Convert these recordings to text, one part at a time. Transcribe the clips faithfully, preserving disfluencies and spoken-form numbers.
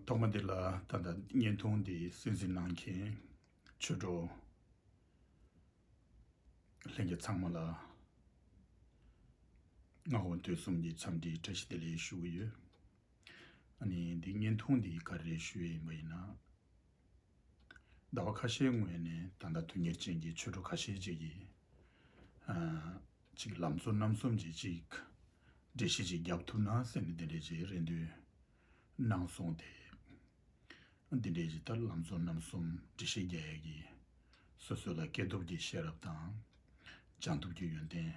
ཐོག་མ་དེ་ལ་ད་ལྟ་བརྙན་ཐུང་འདི་གསན་གཟིགས་གནང་མཁན་ཆོས་གྲོགས་ལྷན་རྒྱས་ཚང་མ་ལ་སྔ་དགོང་དུས་གསུམ་གྱི་འཚམས་འདྲིའི་བཀྲ་ཤིས་བདེ་ལེགས་ཞུ་གི་ཡོད། ཨ་ནི་འདི་བརྙན་ཐུང་འདི་ག་རེ་ཞུ་ཡས་ཡིན་པ་ཡིན་ན། ཟླ་བ་ཁ་ཤས་སྔོན་ནས་ད་ལྟ་དོན་གཉེར་ཅན་གྱི་ཆོས་གྲོགས་ཁ་ཤས་ཅིག་གིས་ཨ་ཅིག་ལམ་གཙོ་རྣམ་གསུམ་གྱི་ཅིག་འགྲེལ་བཤད་ཅིག་རྒྱབ་ཐུབ་ན་ཟེར་ནས་དེ་འདྲས་ཅིག་རེ་འདུན་གནང་སོང་སྟེ། འདི་འདྲས་ཅིག་ད་ལམ་གཙོ་རྣམ་གསུམ་འགྲེལ་བཤད་རྒྱག་ཡས་ཀྱི་སོ་སོ་ལ་སྐྱེས་ཐོབ་ཀྱི་ཤེས་རབ་དང་སྦྱང་ཐུབ་ཀྱི་ཡོན་ཏན་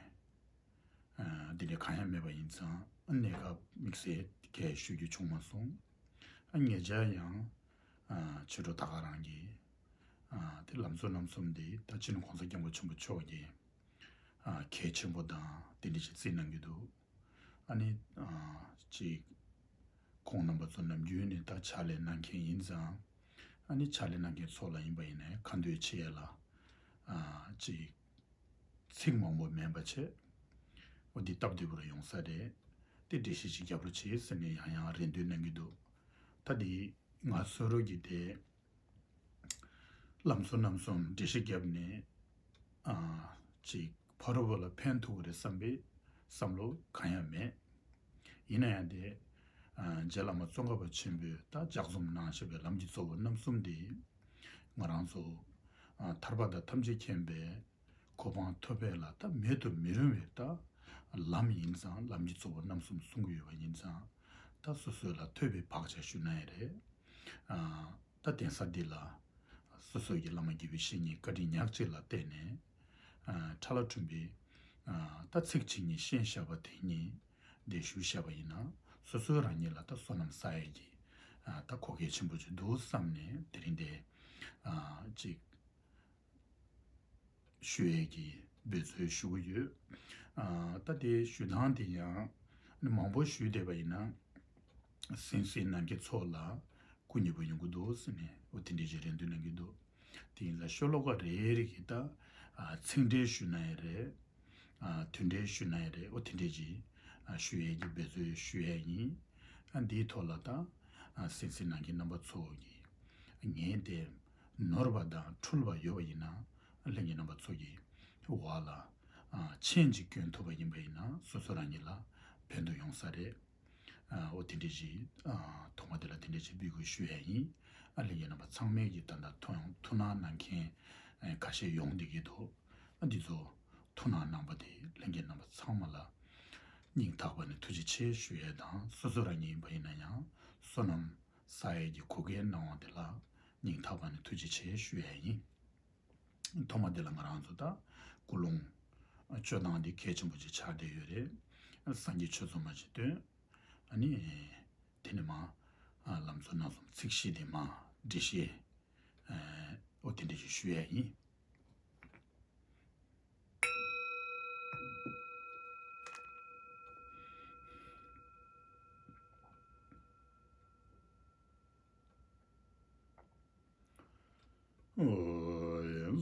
ཨ་འདི་འདྲ་གང་ཡང་མེད་པ་ཡིན་ཙང་། ཨ་གནས་སྐབས་དམིགས་བསལ་གང་ཞུ་རྒྱུ་བྱུང་མ་སོང་། ཨ་ཉེ་ཆར་ཡང་ཨ་ཆོས་གྲོགས་ད་ག་རང་གིས་ཨ་དེ་ལམ་གཙོ་རྣམ་གསུམ་འདི་ད་སྤྱི་ནོར་༸གོང་ས་༸སྐྱབས་མགོན་ཆེན་པོ་མཆོག་གིས་ཨ་གལ་ཆེན་པོ་དང་དེ་འདྲ་ཞིག་བརྩིས་གནང་གི་འདུག། ཨ་ནི་ཨ་ཅིག་ཁོང་རྣམ་པ་ཚོ་ནམ་རྒྱུན་ནས་ད་ཕྱག་ལས་གནང་མཁན་ཡིན་ཙང་། ཨ་ནི་ཕྱག་ལས་གནང་མཁན་ཚོ་ལ་ཡིན་པ་ཡིན་ནའི་ཁ་འདོན་བྱེད་ཡས་ལ་ཨ་ཅིག་ཚིག་མང་པོ་མེད་པ་བྱས། འོ་འདི་སྟབས་བདེ་པོ་རུ་ཡོང་ས་རེད། དེ་འགྲེལ་བཤད་ཅིག་རྒྱབ་རོགས་བྱེད་ཟེར་ནས་ཡང་ཡང་རེ་འདུན་གནང་གི་འདུག། ད་འདི་ང་བཟོ་རོགས་ཀྱིས་དེ་ལམ་གཙོ་རྣམ་གསུམ་འགྲེལ་བཤད་བརྒྱབ་ནས་ཨ་ཅིག་ཕ་རོལ་པོ་ལ་ཕན་ཐོགས་ཀྱི་རེད་བསམ་པའི་བསམ་བློ་གང་ཡང་མེད། ཡིན་ན་ཡང་དེ་ཨ་རྗེ་བླ་མ་ཙོང་ཁ་པ་ཆེན་པོས་ད་ལྗགས་རྩོམ་གནང་བཞག་པའི་ལམ་གྱི་གཙོ་བོ་རྣམ་གསུམ་དེ་ང་རང་ཚོ་ཨ་ཐར་པ་དང་ཐམས་ཅད་མཁྱེན་པའི་གོ་འཕང་ཐོབ་པ་ལ་ད་མེད་དུ་མི་རུང་བའི་ད་ལམ་ཡིན་ཙང་། ལམ་གྱི་གཙོ་བོ་རྣམ་གསུམ་གསུང་གི་ཡོད་པ་ཡིན་ཙང་། ད་སོ་སོ་ལ་ཐོས་པའི་བག་ཆགས་ཞུ་ན་ཡང་རེད། ཨ་ད་གདན་ས་འདི་ལ་སོ་སོ་གི་བླ་མ་དགེ་བའི་བཤེས་གཉེན་བཀའ་དྲིན་ཉག་གཅིག་ལ་བརྟེན་ནས་ཨ་ཁྲ་ལ་ཁྲུན་པའི་ཨ་ད་ཚིག་གཅིག་གཉིས་ཤེས་བཞག་པ་དེ་ཉིད་འདི་ཞུ་བཞག་པ་ཡིན་ན། སོ་སོ་རང་ཉིད་ལ་ད་བསོད་ནམས་བསགས་ཡས་ཀྱི་ཨ་ད་གོ་སྐལ་ཆེན་པོ་ཅིག་འདུག་བསམ་ནས་དེ་རིང་འདི་ཨ་ཅིག་ཞུ་ཡས་ཀྱི་འབད་རྩོལ་ཞུ་གི་ཡོད། ཨ་ད་དེ་ཞུ་སྟངས་དེ་ཡང་མང་པོ་ཞུས་བསྡད་པ་ཡིན་ན་གསན་གཟིགས་གནང་མཁན་ཚོ་ལ་སྐུ་ཉིད་པོ་ཡོང་གི་འདུག་ཟེར་ནས། འོ་དེ་འདྲས་ཅིག་རེ་འདུན་གནང་གི་འདུག། དེ་ཡིན་ཙང་ཤོ་ལོ་ཀ་རེ་རེ་གི་ད་ཨ་ཚིག་འགྲེལ་ཞུ་ན་ཡང་རེད། ཨ་དོན་འགྲེལ་ཞུ་ན་ཡང་རེད། འོ་དེ་འདྲས་ཅིག་ཨ་ཞུ་ཡས་ཀྱི་འབད་རྩོལ་ཞུ་ཡས་ཡིན། ཨ་འདིའི་ཐོག་ལ་ད་ཨ་གསན་གཟིགས་གནང་མཁན་རྣམ་པ་ཚོ་གིས་ངས་དེ་ནོར་བ་དང་འཁྲུལ་བ་ཡོད་པ་ཡིན་ན། ལྷན་རྒྱས་རྣམ་པ་ཚོ་གི་འོག་ལ་ཨ་མཆན་ཅིག་བསྐྱོན་ཐུབ་པ་ཡིན་པ་ཡིན་ན། སོ་སོ་རང་ཉིད་ལ་ཕན་ཐོགས་ཡོང་ས་རེད། ཨ་འོ་དེ་འདྲས་ཅིག་ཨ་ཐོག་མ་དེ་ལ་དེ་འདྲས་ཅིག་འབོད་སྐུལ་ཞུ་ཡས་ཡིན། ཨ་ལྷན་རྒྱས་རྣམ་པ་ཚང་མས་ཀྱིས་ད་ལྟ་ཐུགས་ཐུགས་སྣང་གནང་མཁན་ཨ་ཁ་ཤས་ཡོང་བསྡད་ཀྱི་འདུག། ཨ་འདི་ཚོ་ཐུགས་སྣང་གནང་པ་དེ་ལྷན་རྒྱས་རྣམ་པ་ཚང་མ་ལ་སྙིང་ཐག་པ་ནས་ཐུགས་རྗེ་ཆེ་ཞུ་ཡས་དང་། སོ་སོ་རང་ཉིད་ཡིན་པ་ཡིན་ན་ཡང་བསོད་ནམས་བསགས་ཡས་ཀྱི་གོ་སྐལ་གནང་བ་དེ་ལ་སྙིང་ཐག་པ་ནས་ཐུགས་རྗེ་ཆེ་ཞུ་ཡས་ཡིན། ཐོག་མ་དེ་ལ་ང་རང་ཚོ་ད་སྐུ་རླུང་སྤྱོད་སྟངས་འདི་གལ་ཆེན་པོ་ཅིག་ཆགས་བསྡད་ཡོད་རེད། སངས་རྒྱས་ཆོས་ཚོགས་མ་ཅིག་བཏོན། ཨ་ནི་དེ་ནས་མར་ཨ་ལམ་གཙོ་རྣམ་གསུམ་ཚིག་བཞི་དེ་མར་འགྲེལ་བཤད་ཨ་འོ་དེ་འདྲ་ཞིག་ཞུ་ཡས་ཡིན།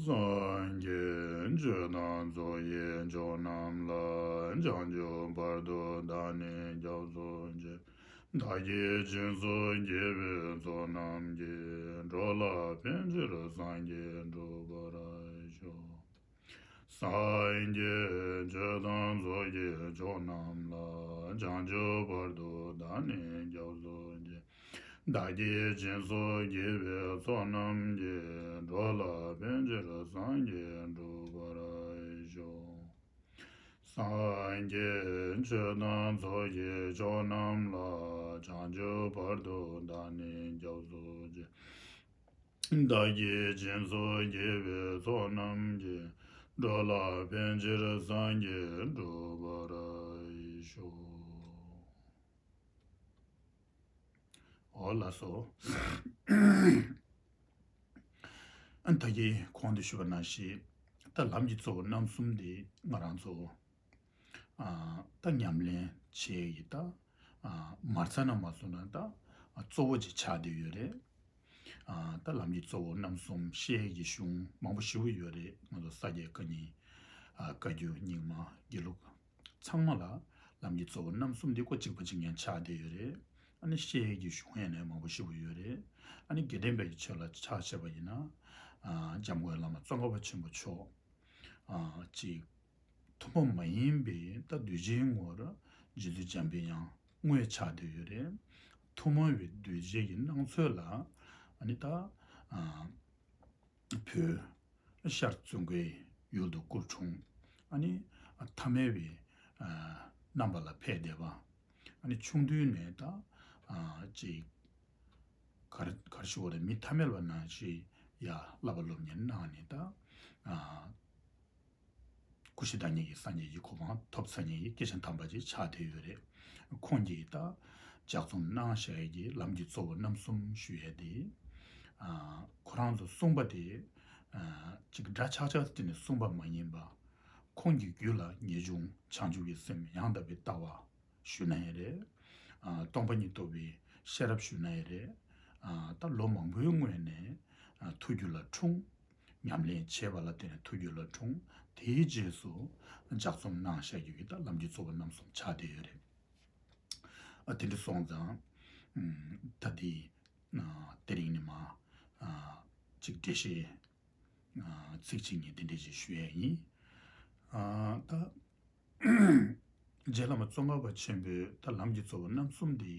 སངས་རྒྱས་ཆོས་དང་ཚོགས་ཀྱི་མཆོག་རྣམས་ལ། བྱང་ཆུབ་བར་དུ་བདག་ནི་སྐྱབས་སུ་མཆི། བདག་གིས་སྦྱིན་སོགས་བགྱིས་པའི་ཚོགས་རྣམས་ཀྱིས། འགྲོ་ལ་ཕན་ཕྱིར་སངས་རྒྱས་འགྲུབ་པར་ཤོག། སངས་རྒྱས་ཆོས་དང་ཚོགས་ཀྱི་མཆོག་རྣམས་ལ། བྱང་ཆུབ་བར་དུ་བདག་ནི་སྐྱབས་སུ་མཆི། བདག་གིས་སྦྱིན་སོགས་བགྱིས་པའི་ཚོགས་རྣམས་ཀྱིས། འགྲོ་ལ་ཕན་ཕྱིར་སངས་རྒྱས་འགྲུབ་པར་ཤོག། སངས་རྒྱས་ཆོས་དང་ཚོགས་ཀྱི་མཆོག་རྣམས་ལ། བྱང་ཆུབ་བར་དུ་བདག་ནི་སྐྱབས་སུ་མཆི། བདག་གིས་སྦྱིན་སོགས་བགྱིས་པའི་ཚོགས་རྣམས་ཀྱིས། འགྲོ་ལ་ཕན་ཕྱིར་སངས་རྒྱས་འགྲུབ་པར་ཤོག། འོ་ལགས་སོ། ཨ་ད་གིན་གོང་དུ་ཞུས་པ་ནང་བཞིན་ད་ལམ་གྱི་གཙོ་བོ་རྣམ་གསུམ་དེ་ང་རང་ཚོ་ཨ་ད་ཉམས་ལེན་བྱེད་ཀྱི་ད་ཨ་མ་ཚར་ན་མ་སོང་ན་ད་གཙོ་བོ་ཅིག་ཆགས་བསྡད་ཡོད་རེད། ཨ་ད་ལམ་གྱི་གཙོ་བོ་རྣམ་གསུམ་བཤད་ཀྱི་གཞུང་མང་པོ་ཞེ་པོ་ཡོད་རེད། ང་ཚོ་ས་སྐྱའི་བཀའ་རྙིང་ཨ་བཀའ་བརྒྱུད་རྙིང་མ་དགེ་ལུགས་ཚང་མ་ལ་ལམ་གྱི་གཙོ་བོ་རྣམ་གསུམ་དེ་ཀོ་གཅིག་པ་གཅིག་རྐྱང་ཆགས་བསྡད་ཡོད་རེད། ཨ་ནི་བཤད་ཡས་ཀྱི་གཞུང་ཡང་ནས་མང་པོ་ཞེ་པོ་ཡོད་རེད། ཨ་ནི་དགེ་ལྡན་པའི་ཆོས་ལ་ཆ་བཞག་པ་ཡིན་ན། ཨ་འཇམ་མགོན་བླ་མ་ཙོང་ཁ་པ་ཆེན་པོ་མཆོག་ཨ་ཅིག་ཐུན་མོང་མ་ཡིན་པའི་ད་གདུལ་བྱའི་ངོར་རྗེ་བཙུན་འཇམ་པའི་དབྱངས་དངོས་ཆགས་བསྡད་ཡོད་རེད། ཐུན་མོང་བའི་གདུལ་བྱའི་གི་སྣང་ཚུལ་ལ་ཨ་ནི་ད་ཨ་བོད་ཤར་ཙོང་ཁའི་ཡུལ་དུ་སྐུ་འཁྲུངས། ཨ་ནི་ཐ་མལ་བའི་ཨ་རྣམ་པ་ལ་ཕེབས་བསྡད་པ། ཨ་ནི་ཆུང་དུས་ནས་ད་ཨ་ཅིག་གར་གར་ཞུ་བ་རེད། མི་ཐ་མལ་བ་ནང་བཞིན་ཡ་བསླབ་པ་སློབ་གཉེར་གནང་ནས་ད་ཨ་སྐུ་བཞི་བདག་ཉིད་ཀྱི་སངས་རྒྱས་ཀྱི་གོ་འཕང་ཐོབ་ཚར་མཁན་གྱི་སྐྱེས་ཆེན་དམ་པ་ཅིག་ཆགས་བསྡད་ཡོད་རེད། ཁོང་གིས་ད་ལྗགས་རྩོམ་གནང་བཞག་ཡས་ཀྱི་ལམ་གྱི་གཙོ་བོ་རྣམ་གསུམ་ཞུ་ཡས་དེ། ཨ་ཁོ་རང་ཚོ་གསུངས་པ་དེ་ཨ་ཅིག་འདྲ་ཆགས་ཆགས་དེ་ནས་གསུངས་པ་མ་ཡིན་པ། ཁོང་གི་རྒྱུད་ལ་ངེས་འབྱུང་བྱང་ཆུབ་ཀྱི་སེམས་ཡང་དག་པའི་ལྟ་བ་ཞུ་ན་ཡང་རེད། ཨ་སྟོང་པ་ཉིད་རྟོགས་པའི་ཤེས་རབ་ཞུ་ན་ཡང་རེད། ཨ་ད་ལོ་མང་པོའི་སྔོན་ནས་ཨ་ཐུགས་རྒྱུད་ལ་འཁྲུངས། ཉམས་ལེན་བྱས་པ་ལ་བརྟེན་ནས་ཐུགས་རྒྱུད་ལ་འཁྲུངས། དེའི་རྗེས་སུ་ལྗགས་རྩོམ་གནང་བཞག་རྒྱུ་གི་ད་ལམ་གྱི་གཙོ་བོ་རྣམ་གསུམ་ཆགས་བསྡད་ཡོད་རེད། ཨ་དེ་འདྲ་སོང་ཙང་ཨ་ད་དེ་ཨ་དེ་རིང་ནས་མ་ཨ་ཅིག་འགྲེལ་བཤད་ཨ་ཚིག་གཅིག་གཉིས་དེ་འདྲ་ཞིག་ཞུ་ཡས་ཡིན། ཨ་ད་རྗེ་བླ་མ་ཙོང་ཁ་པ་ཆེན་པོའི་ད་ལམ་གྱི་གཙོ་བོ་རྣམ་གསུམ་དེ་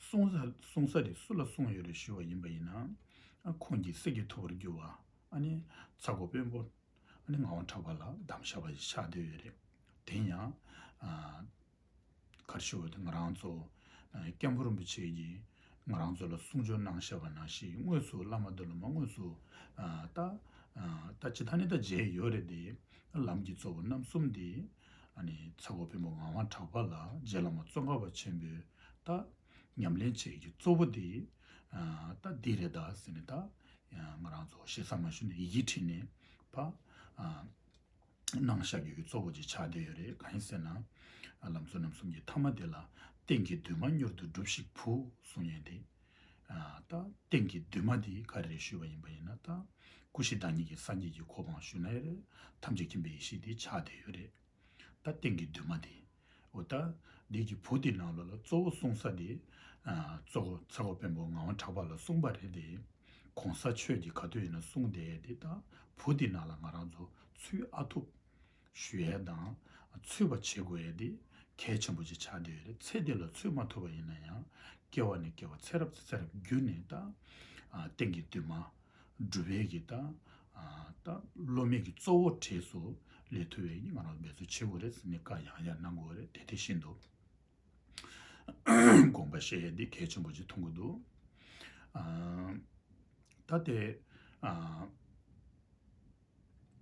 གསུང་ས་གསུང་ས་དེ་སུ་ལ་གསུངས་ཡོད་རེད་ཞུ་བ་ཡིན་པ་ཡིན་ན། ཨ་ཁོང་གི་གསེར་གྱི་ཐུབ་པར་གྱུར་པ། ཨ་ནི་ཚ་སྒོ་དཔོན་པོ། ཨ་ནི་ངག་དབང་གྲགས་པ་ལ་གདམས་བཞག་པ་ཞིག་ཆགས་བསྡད་ཡོད་རེད། དེ་ཡང་ཨ་གར་ཞུ་བ་དེ་ང་རང་ཚོ་ཨ་སྐྱབས་མགོན་རིན་པོ་ཆེ་གིས་ང་རང་ཚོ་ལ་གསུང་ཆོས་གནང་བཞག་པ་ནང་བཞིན་དངོས་སུ་བླ་མ་དེ་ལ་མ་དངོས་སུ་ཨ་ད་ཨ་ད་ཇི་ལྟར་ནི་ད་མཇལ་ཡོད་རེད་དེ། ལམ་གྱི་གཙོ་བོ་རྣམ་གསུམ་དེ་ཨ་ནི་ཚ་སྒོ་དཔོན་པོ་ངག་དབང་གྲགས་པ་ལ་རྗེ་བླ་མ་ཙོང་ཁ་པ་ཆེན་པོས་ད་ཉམས་ལེན་བྱེད་ཀྱི་གཙོ་བོ་དེ་ཨ་ད་འདི་རེད་ད་ཟེར་ནས་ད་ང་རང་ཚོ་ཞེ་ས་མ་ཞུ་ནས་ཡི་གེ་བྲིས་ནས་ཕ་ཨ་གནང་བཞག་རྒྱུ་གི་གཙོ་བོ་ཅིག་ཆགས་བསྡད་ཡོད་རེད། གང་ཡིན་ཟེར་ན། ལམ་གཙོ་རྣམ་གསུམ་གྱི་ཐ་མ་དེ་ལ་རྟེན་གྱི་འདུན་མ་མྱུར་དུ་འགྲུབ་ཤིག་བུ་གསུང་ཡས་དེ། ད་རྟེན་གྱི་འདུན་མ་དེ་ག་རེ་རེད་ཞུས་པ་ཡིན་པ་ཡིན་ན། ད་སྐུ་བཞི་བདག་ཉིད་ཀྱི་སངས་རྒྱས་ཀྱི་གོ་འཕང་ཞུ་ན་ཡང་རེད། ཐམས་ཅད་མཁྱེན་པའི་ཡེ་ཤེས་དེ་ཆགས་བསྡད་ཡོད་རེད། ད་རྟེན་གྱི་འདུན་མ་དེ། འོ་ད་འདི་གི་བུ་དེ་ནང་ལོགས་ལ་གཙོ་བོ་གསུང་ས་དེ། ཨ་གཙོ་བོ་ཚ་བོ་དཔོན་པོ་ངག་དབང་གྲགས་པ་ལ་གསུངས་པ་རེད་དེ། གོང་ས་ཆོས་ཀྱི་ག་དུས་ཡིན་ན་གསུངས་བསྡད་དེ། ད་བུ་དེ་ནང་ལ་ང་རང་ཚོ་ཚུད་ཨ་ཐུབ་ཞུ་ཡས་དང་ཚུད་པ་བྱེད་དགོས་ཡས་དེ་གལ་ཆེན་པོ་ཅིག་ཆགས་བསྡད་ཡོད་རེད། ཚེ་འདི་ལ་ཚུད་མ་ཐུབ་པ་ཡིན་ན་ཡང་སྐྱེ་བ་ནས་སྐྱེ་བ་ཚེ་རབས་ཚེ་རབས་བརྒྱུད་ནས་ད་ཨ་རྟེན་གྱི་འདུན་མ་སྒྲུབ་པའི་གི་ད་ཨ་ད་སློབ་མའི་གི་གཙོ་བོ་གྲས་སུ་ལས་ཐུབ་པའི་གི་ང་རང་འབད་རྩོལ་བྱེད་དགོས་རེད་ཟེར་ནས་བཀའ་ཡང་ཡང་གནང་དགོས་རེད། དེ་དེ་བཞིན་དུ་དགོངས་པ་བཞེས་ཡས་འདི་གལ་ཆེན་པོ་ཅིག་མཐོང་གི་འདུག་ཨ་ད་དེ་ཨ་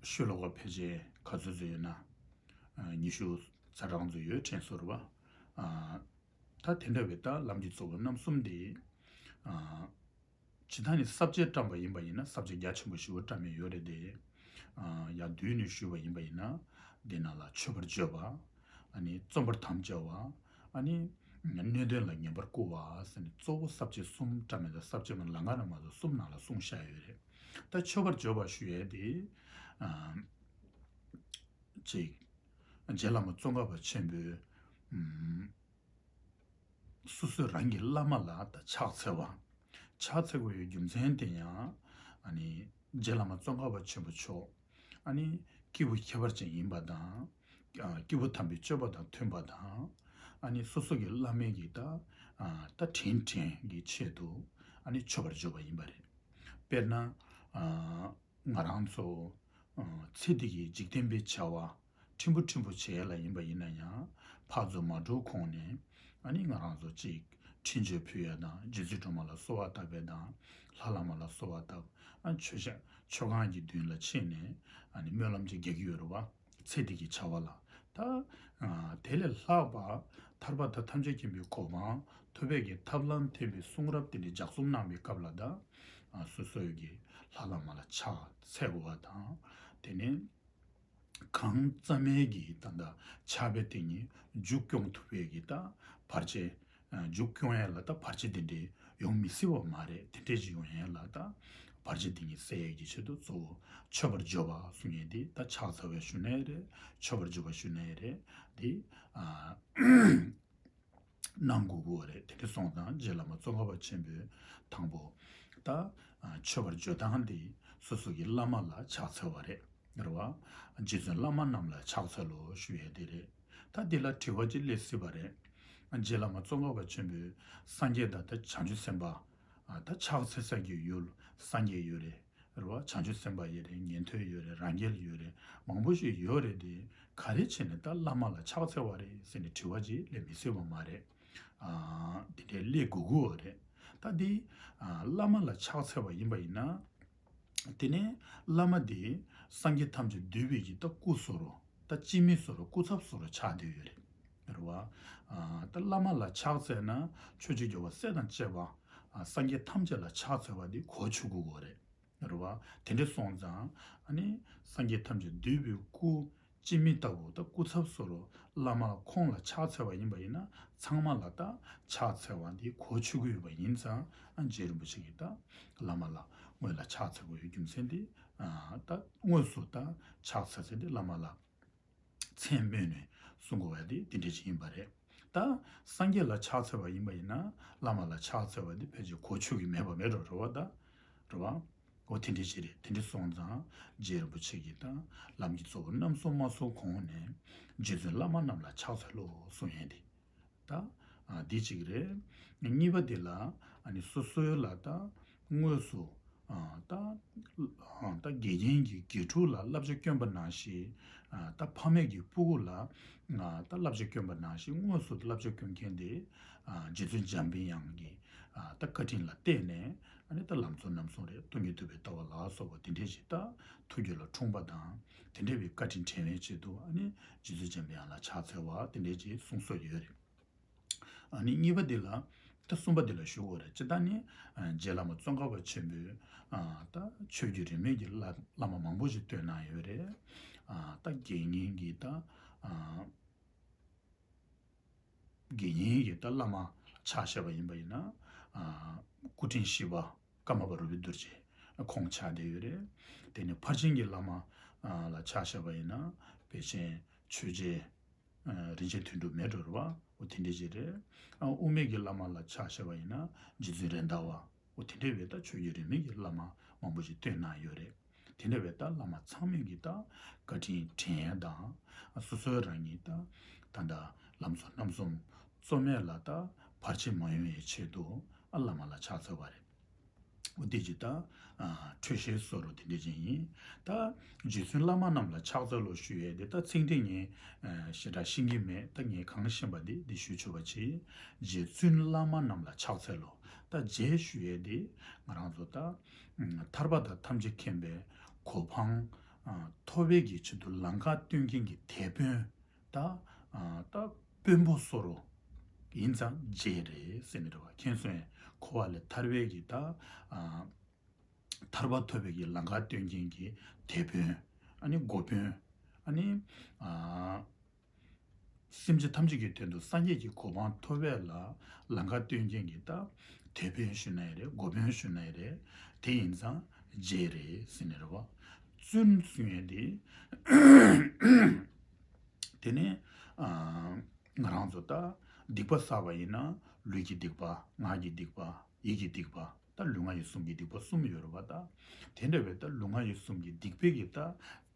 ཤོ་ལོ་ཀ་ཕལ་ཆེར་ག་ཚོད་ཚོད་ཡོད་ན། ཨ་ཉི་ཤུ་རྩ་གྲངས་ཚོད་ཡོད་དྲན་སོང་རེད་པ། ཨ་ད་དེ་འདྲ་བའི་ད་ལམ་གྱི་གཙོ་བོ་རྣམ་གསུམ་དེ་ཨ་ཇི་ལྟར་ནི་ས་བཅད་བཀྲམ་པ་ཡིན་པ་ཡིན་ན་ས་བཅད་རྒྱ་ཆེན་པོ་ཞེ་པོ་བཀྲམ་ཡས་ཡོད་རེད་དེ། ཨ་ཡར་བསྡུས་ནས་ཞུས་པ་ཡིན་པ་ཡིན་ན། འདི་ནང་ལ་མཆོད་པར་བརྗོད་པ། ཨ་ནི་རྩོམ་པར་དམ་བཅའ་བ། ཨ་ནི་སྣོད་ལྡན་ལ་ངེས་པར་བསྐུལ་བ་ཟེར་ནས་གཙོ་བོ་ས་བཅད་གསུམ་བཀྲམ་ཡས་དང་། ས་བཅད་མ་ལམ་ཁ་ན་མ་གཏོགས་གསུམ་ནང་ལ་གསུངས་བཞག་ཡོད་རེད། ད་མཆོད་པར་བརྗོད་པ་ཞུ་ཡས་དེ་ཨ་ཅིག་རྗེ་བླ་མ་ཙོང་ཁ་པ་ཆེན་པོས་ཨམ་སོ་སོའི་རང་གི་བླ་མ་ལ་ད་ཕྱག་འཚལ་བ། ཕྱག་འཚལ་དགོས་པའི་རྒྱུ་མཚན་དེ་ཡང་ཨ་ནི་རྗེ་བླ་མ་ཙོང་ཁ་པ་ཆེན་པོ་མཆོག་ཨ་ནི་སྐྱེས་བུ་ཁྱད་པར་ཅན་ཡིན་པ་དང་། ཨ་སྐྱེས་བུ་དམ་པའི་སྤྱོད་པ་དང་མཐུན་པ་དང་། ཨ་ནི་སོ་སོ་གི་བླ་མའི་གི་ད་ཨ་ད་དྲིན་དྲན་གྱི་ཆེད་དུ་ཨ་ནི་མཆོད་པར་བརྗོད་པ་ཡིན་པ་རེད། དཔེར་ན་ཨ། ང་རང་ཚོ་ཨ་ཚེ་འདི་གི་འཇིག་རྟེན་པའི་བྱ་བ་ཕྲན་བུ་ཕྲན་བུ་བྱེད་ཡས་ལ་ཡིན་པ་ཡིན་ན་ཡང་། ཕར་ཚུར་མ་འགྲོ་གོང་ནས་ཨ་ནི་ང་རང་ཚོ་གཅིག་འཕྲིན་བཅོལ་ཕུལ་ཡས་དང་། རྗེ་བཙུན་སྒྲོལ་མ་ལ་གསོལ་བ་བཏབ་པ་དང་། ལྷ་བླ་མ་ལ་གསོལ་བ་བཏབ། ཨ་མཆོད་བཤམས་མཆོད་ཁང་གི་མདུན་ལ་ཕྱིན་ནས་ཨ་ནི་སྨོན་ལམ་ཅིག་རྒྱག་གི་ཡོད་རེད་བ། ཚེ་འདི་གི་བྱ་བ་ལ། ད་ཨ་དེ་ལས་ལྷག་པ་ཐར་པ་དང་ཐམས་ཅད་མཁྱེན་པའི་གོ་འཕང་ཐོབ་པའི་གི་ཐབས་ལམ་འཐེན་པའི་གསུང་རབ་དེ་འདྲའི་ལྗགས་རྩོམ་གནང་བའི་སྐབས་ལ། ད་ཨ་སོ་སོའི་གི་ལྷ་བླ་མ་ལ་ཕྱག་འཚལ་དགོས་པ་དང་། དེ་ནས་གང་བརྩམས་མའི་གི་ད་ད་ཕྱག་དཔེ་དེ་ཉིད་མཇུག་སྐྱོང་ཐུབ་པའི་གི་ད་བར་ཆད། ཨ་མཇུག་སྐྱོང་ཡས་ལ་ད་བར་ཆད་དེ་འདྲའི་ཡོང་མི་སྲིད་པ་མ་རེད། དེ་འདྲས་ཅིག་ཡོང་ཡས་ལ་ད་བར་ཆད་དེ་ཉིད་སེལ་ཡས་ཀྱི་ཆེད་དུ་གཙོ་བོ་མཆོད་པར་བརྗོད་པ་གསུང་ཡས་དེ། ད་ཕྱག་འཚལ་བ་ཞུ་ན་ཡང་རེད། མཆོད་པར་བརྗོད་པ་ཞུ་ན་ཡང་རེད། དེ་ཨ་ གནང་དགོས་ཀྱི་ཡོད་རེད། དེ་འདྲ་སོང་ཙང་རྗེ་བླ་མ་ཙོང་ཁ་པ་ཆེན་པོས་དང་པོ་ད་མཆོད་པར་བརྗོད་སྟངས་དེ་སོ་སོ་གི་བླ་མ་ལ་ཕྱག་འཚལ་བ་རེད། རེད་བ། རྗེ་བཙུན་བླ་མ་རྣམས་ལ་ཕྱག་འཚལ་ལོ་ཞུ་ཡས་དེ་རེད། ད་འདི་ལ་དྲི་བ་ཅིག་སླེབས་སྲིད་པ་རེད། རྗེ་བླ་མ་ཙོང་ཁ་པ་ཆེན་པོས་སངས་རྒྱས་དང་ད་བྱང་ཆུབ་སེམས་དཔའ། ད་ཕྱག་འཚལ་ས་གི་ཡུལ་སངས་རྒྱས་ཡོད་རེད། རེད་བ། བྱང་ཆུབ་སེམས་དཔའ་ཡོད་རེད། ཉན་ཐོས་ཡོད་རེད། རང་རྒྱལ་ཡོད་རེད། མང་པོ་ཞིག་ཡོད་རེད་དེ། ག་རེ་བྱས་ནས་ད་བླ་མ་ལ་ཕྱག་འཚལ་བ་རེད་ཟེར་ནས་དྲི་བ་ཅིག་སླེབས་མི་སྲིད་པ་མ་རེད། ཨ། དེ་འདྲའི་སླེབས་དགོས་ཀྱི་ཡོད་རེད། ད་འདི་ཨ། བླ་མ་ལ་ཕྱག་འཚལ་བ་ཡིན་པ་ཡིན་ན། དེ་ནས་བླ་མ་དེ་སངས་རྒྱས་ཐམས་ཅད་འདུས་པའི་གི་ད་སྐུ་བཟོ་འདྲ། ད་སྤྱི་མི་བཟོ་འདྲ། སྐུ་ཚབ་བཟོ་འདྲ་ཆགས་བསྡད་ཡོད་རེད། རེད་བ། ཨ། ད་བླ་མ་ལ་ཕྱག་འཚལ་ན་ཆོས་ཀྱི་རྒྱལ་བ་སྲས་དང་བཅས་པ། ཨ། སངས་རྒྱས་ཐམས་ཅད་ལ་ཕྱག་འཚལ་བ་འདི་གོ་ཆོད་དགོས་ཀྱི་ཡོད་རེད། རེད་བ། དེ་འདྲ་སོང་ཙང་ཨ་ནི་སངས་རྒྱས་ཐམས་ཅད་འདུས་པའི་སྐུ། སྤྱི་མི་ལྟ་བུ་ད་སྐུ་ཚབ་བཟོ་འདྲ་བླ་མ་ཁོང་ལ་ཕྱག་འཚལ་བ་ཡིན་པ་ཡིན་ན། ཚང་མ་ལ་ད་ཕྱག་འཚལ་བ་འདི་གོ་ཆོད་ཀྱི་ཡོད་པ་ཡིན་ཙང་། ཨ། རྗེ་རིན་པོ་ཆེ་གིས་ད་བླ་མ་ལ་དངོས་ལ་ཕྱག་འཚལ་དགོས་ཡོད་རྒྱུ་མཚན་དེ། ཨ། ད་དངོས་སུ་ད་ཕྱག་འཚལ་ཚེ་འདི་བླ་མ་ལ་མཚན་སྨོས་ནས་གསུང་དགོས་པ་དེ་དེ་འདྲ་ཅིག་ཡིན་པ་རེད། ད་སངས་རྒྱས་ལ་ཕྱག་འཚལ་བ་ཡིན་པ་ཡིན་ན། བླ་མ་ལ་ཕྱག་འཚལ་བ་དེ་ཕལ་ཆེར་གོ་ཆོད་ཀྱི་མེད་པ་མེད་འགྲོ། རེད་བ། ད་རེད་བ། འོ་དེ་འདྲ་ཅིག་རེད། དེ་འདྲ་སོང་ཙང་རྗེ་རིན་པོ་ཆེ་གིས་ད་ལམ་གྱི་གཙོ་བོ་རྣམ་གསུམ་མ་གསུངས་གོང་ནས་རྗེ་བཙུན་བླ་མ་རྣམས་ལ་ཕྱག་འཚལ་ལོ་གསུང་ཡས་དེ། ད་ཨ་འདི་གཅིག་རེད། གཉིས་པ་འདི་ལ་ཨ་ནི་སོ་སོའི་ལ་ད་དངོས་སུ་ཨ་ད་ཨ་ད་དགེ་རྒན་གྱིས་དགེ་ཕྲུག་ལ་བསླབ་བྱ་བསྐྱོན་པ་ནང་བཞིན། ཨ་ད་ཕ་མས་ཀྱི་སྤུ་གུ་ལ་ཨ་ད་བསླབ་བྱ་བསྐྱོན་པ་ནང་བཞིན། དངོས་སུ་བསླབ་བྱ་བསྐྱོན་མཁན་དེ་ཨ་རྗེ་བཙུན་འཇམ་པའི་དབྱངས་ཀྱི་ཨ་ད་བཀའ་དྲིན་ལ་བརྟེན་ནས། ཨ་ནི་ད་ལམ་གཙོ་རྣམ་གསུམ་རེད། སྟོང་ཉིད་རྟོགས་པའི་ལྟ་བ་ལ་སོགས་པ་དེ་འདྲས་ཞིག་ད་ཐུགས་རྒྱུད་ལ་འཁྲུངས་པ་དང་། དེ་འདྲས་པའི་བཀའ་དྲིན་དྲན་པའི་ཆེད་དུ། ཨ་ནི་རྗེ་བཙུན་འཇམ་པའི་དབྱངས་ལ་ཕྱག་འཚལ་བ་དེ་འདྲས་ཀྱི་གསུང་སྲོལ་ཡོད་རེད། ཨ་ནི་གཉིས་པ་འདི་ལ། ད་གསུམ་པ་འདི་ལ་ཞུ་དགོས་རེད། སྤྱིར་བཏང་ནི་ཨ་རྗེ་བླ་མ་ཙོང་ཁ་པ་ཆེན་པོས་ཨ་ད་ཆོས་བརྒྱུད་རིས་མེད་ཀྱི་བླ་བླ་མ་མང་པོ་ཞིག་བསྟེན་གནང་ཡོད་རེད། ཨ་ད་དགེ་བསྙེན་གྱི་ད་ཨ་དགེ་བསྙེན་གྱི་ད་བླ་མ་ཆ་བཞག་པ་ཡིན་པ་ཡིན་ན། ཨ་སྐུ་ཕྲེང་བཞི་པ་ཀརྨ་པ་རོལ་པའི་རྡོ་རྗེ་ཁོང་ཆགས་བསྡད་ཡོད་རེད། དེ་ནས་ཕར་ཕྱིན་གྱི་བླ་མ་ཨ་ལ་ཆ་བཞག་པ་ཡིན་ན། དཔལ་ཆེན་ཆོས་རྗེ་ཨ་རིན་ཆེན་དོན་གྲུབ་མེ་སྒྲོན་རེད་བ། འོ་དེ་འདྲ་ཅིག་རེད། ཨ་དབུ་མའི་གི་བླ་མ་ལ་ཆ་བཞག་པ་ཡིན་ན་རྗེ་བཙུན་རེད་མདའ་བ། འོ་དེ་འདྲ་བའི་ད་ཆོས་བརྒྱུད་རིས་མེད་ཀྱི་བླ་མ་མང་པོ་ཞིག་བསྟེན་གནང་ཡོད་རེད། དེ་འདྲ་བའི་ད་བླ་མ་ཚང་མས་ཀྱི་ད་བཀའ་དྲིན་དྲན་ཡས་དང་། སོ་སོའི་རང་ཉིད་ད་ད་ལྟ་ལམ་གཙོ་རྣམ་གསུམ་རྩོད་མེད་ལ་ད་བར་ཆད་མ་ཡོང་བའི་ཆེད་དུ་ཨ་བླ་མ་ལ་ཕྱག་འཚལ་བ་རེད། འོ་དེ་ཅི་ད་ཨ་འཕྲོས་བཤད་བཟོ་འདྲ་དེ་འདྲ་ཅིག་ཡིན། ད་རྗེ་བཙུན་བླ་མ་རྣམས་ལ་ཕྱག་འཚལ་ལོ་ཞུ་ཡས་དེ་ད་ཚིག་འགྲེལ་ངས་ཨ་ཞེ་དྲག་ཤེས་ཀྱི་མེད། ད་ངས་གང་ཤེས་པ་དེ་འདི་ཞུ་ཆོག་པ་བྱེད། རྗེ་བཙུན་བླ་མ་རྣམས་ལ་ཕྱག་འཚལ་ལོ། ད་རྗེ་ཞུ་ཡས་དེ་ང་རང་ཚོ་ད་ཨ་ཐར་པ་དང་ཐམས་ཅད་མཁྱེན་པའི་གོ་འཕང་ཨ་ཐོབ་པའི་གི་ཆེད་དུ་ལམ་ཁ་སྟོན་མཁན་གྱི་དེད་དཔོན། ད་ཨ་ད་དཔོན་པོ་བཟོ་འདྲ་ཡིན་ཙང་རྗེ་རེད་ཟེར་ནི་རེད་བ། མཁྱེན་སོང་ངས། འཁོར་བ་ལས་ཐར་བའི་གི་ད་ཨ་ཐར་པ་ཐོབ་པའི་གི་ལམ་ཁ་སྟོན་མཁན་གྱི་དེད་དཔོན། ཨ་ནི་འགོ་དཔོན། ཨ་ནི་ཨ་སེམས་ཅན་ཐམས་ཅད་ཀྱི་དོན་དུ་སངས་རྒྱས་ཀྱི་གོ་འཕང་ཐོབ་པའི་ལ་ལམ་ཁ་སྟོན་མཁན་གྱི་ད་དེད་དཔོན་ཞུ་ན་ཡང་རེད། འགོ་དཔོན་ཞུ་ན་ཡང་རེད། དེ་ཡིན་ཙང་རྗེ་རེད་ཟེར་ནི་རེད་བ། བཙུན་གསུང་ཡས་དེ། དེ་ནས་ཨ་ང་རང་ཚོ་ད་སྡིག་པ་བསགས་པ་ཡིན་ན་ལུས་ཀྱི་སྡིག་པ། ངག་གི་སྡིག་པ། ཡིད་ཀྱི་སྡིག་པ། ད་ལུས་ངག་ཡིད་གསུམ་གྱི་སྡིག་པ་གསུམ་ཡོད་རེད་བ། ད་དེ་འདྲ་བའི་ད་ལུས་ངག་ཡིད་གསུམ་གྱི་སྡིག་པའི་གི་ད་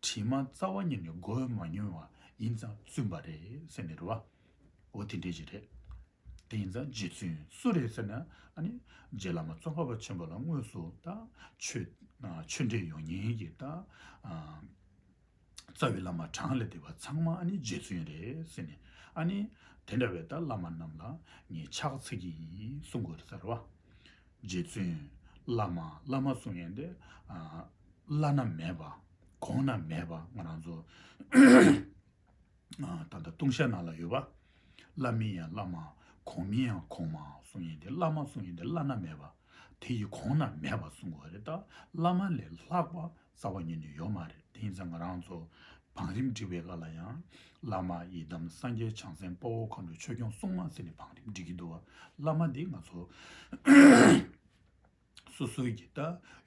དྲི་མ་རྩ་བ་ཉིད་ནས་གོས་མ་མྱོང་བ་ཡིན་ཙང་བཙུན་པ་རེད་ཟེར་ནི་རེད་བ། འོ་དེ་འདྲ་ཅིག་རེད། དེ་ཡིན་ཙང་རྗེ་བཙུན་སུ་རེད་ཟེར་ན། ཨ་ནི་རྗེ་བླ་མ་ཙོང་ཁ་པ་ཆེན་པོ་ལ་དངོས་སུ་ད་ཆོས་ཨ་ཆོས་འབྲེལ་ཡོང་མཁན་གྱི་ད་ཨ་རྩ་བའི་བླ་མ་གྲངས་ལས་འདས་པ་ཚང་མ་ཨ་ནི་རྗེ་བཙུན་རེད་ཟེར་ནས། ཨ་ནི་དེ་འདྲ་བའི་ད་བླ་མ་རྣམས་ལ་ངས་ཕྱག་འཚལ་གྱི་ཡིན་གསུང་དགོས་རེད་ཟེར་བ། རྗེ་བཙུན་བླ་མ། བླ་མ་གསུང་ཡས་དེ་ཨ་བླ་ན་མེད་པ། གོང་ན་མེད་པ། ང་རང་ཚོ་ཨ་ད་ལྟ་ལྟུང་བཤད་ནང་ལ་ཡོད་པ། བླ་མིན་ཡང་བླ་མ། གོང་མིན་ཡང་གོང་མ་གསུང་ཡས་དེ། བླ་མ་གསུང་ཡས་དེ་བླ་ན་མེད་པ། དེ་ཡི་གོང་ན་མེད་པ་གསུང་དགོས་རེད། ད་བླ་མ་ལས་ལྷག་པ་རྩ་བ་ཉིད་ནས་ཡོད་མ་རེད། དེ་ཡིན་ཙང་ང་རང་ཚོ་བང་རིམ་སྒྲིག་པའི་སྐབས་ལ་ཡང་། བླ་མ་ཡི་དམ་སངས་རྒྱས་བྱང་སེམས་དཔའ་བོ་མཁའ་འགྲོ་ཆོས་སྐྱོང་སྲུང་མ་ཟེར་ནས་བང་རིམ་སྒྲིག་གི་འདུག་བ། བླ་མ་འདི་ང་ཚོ་སོ་སོའི་གི་ད་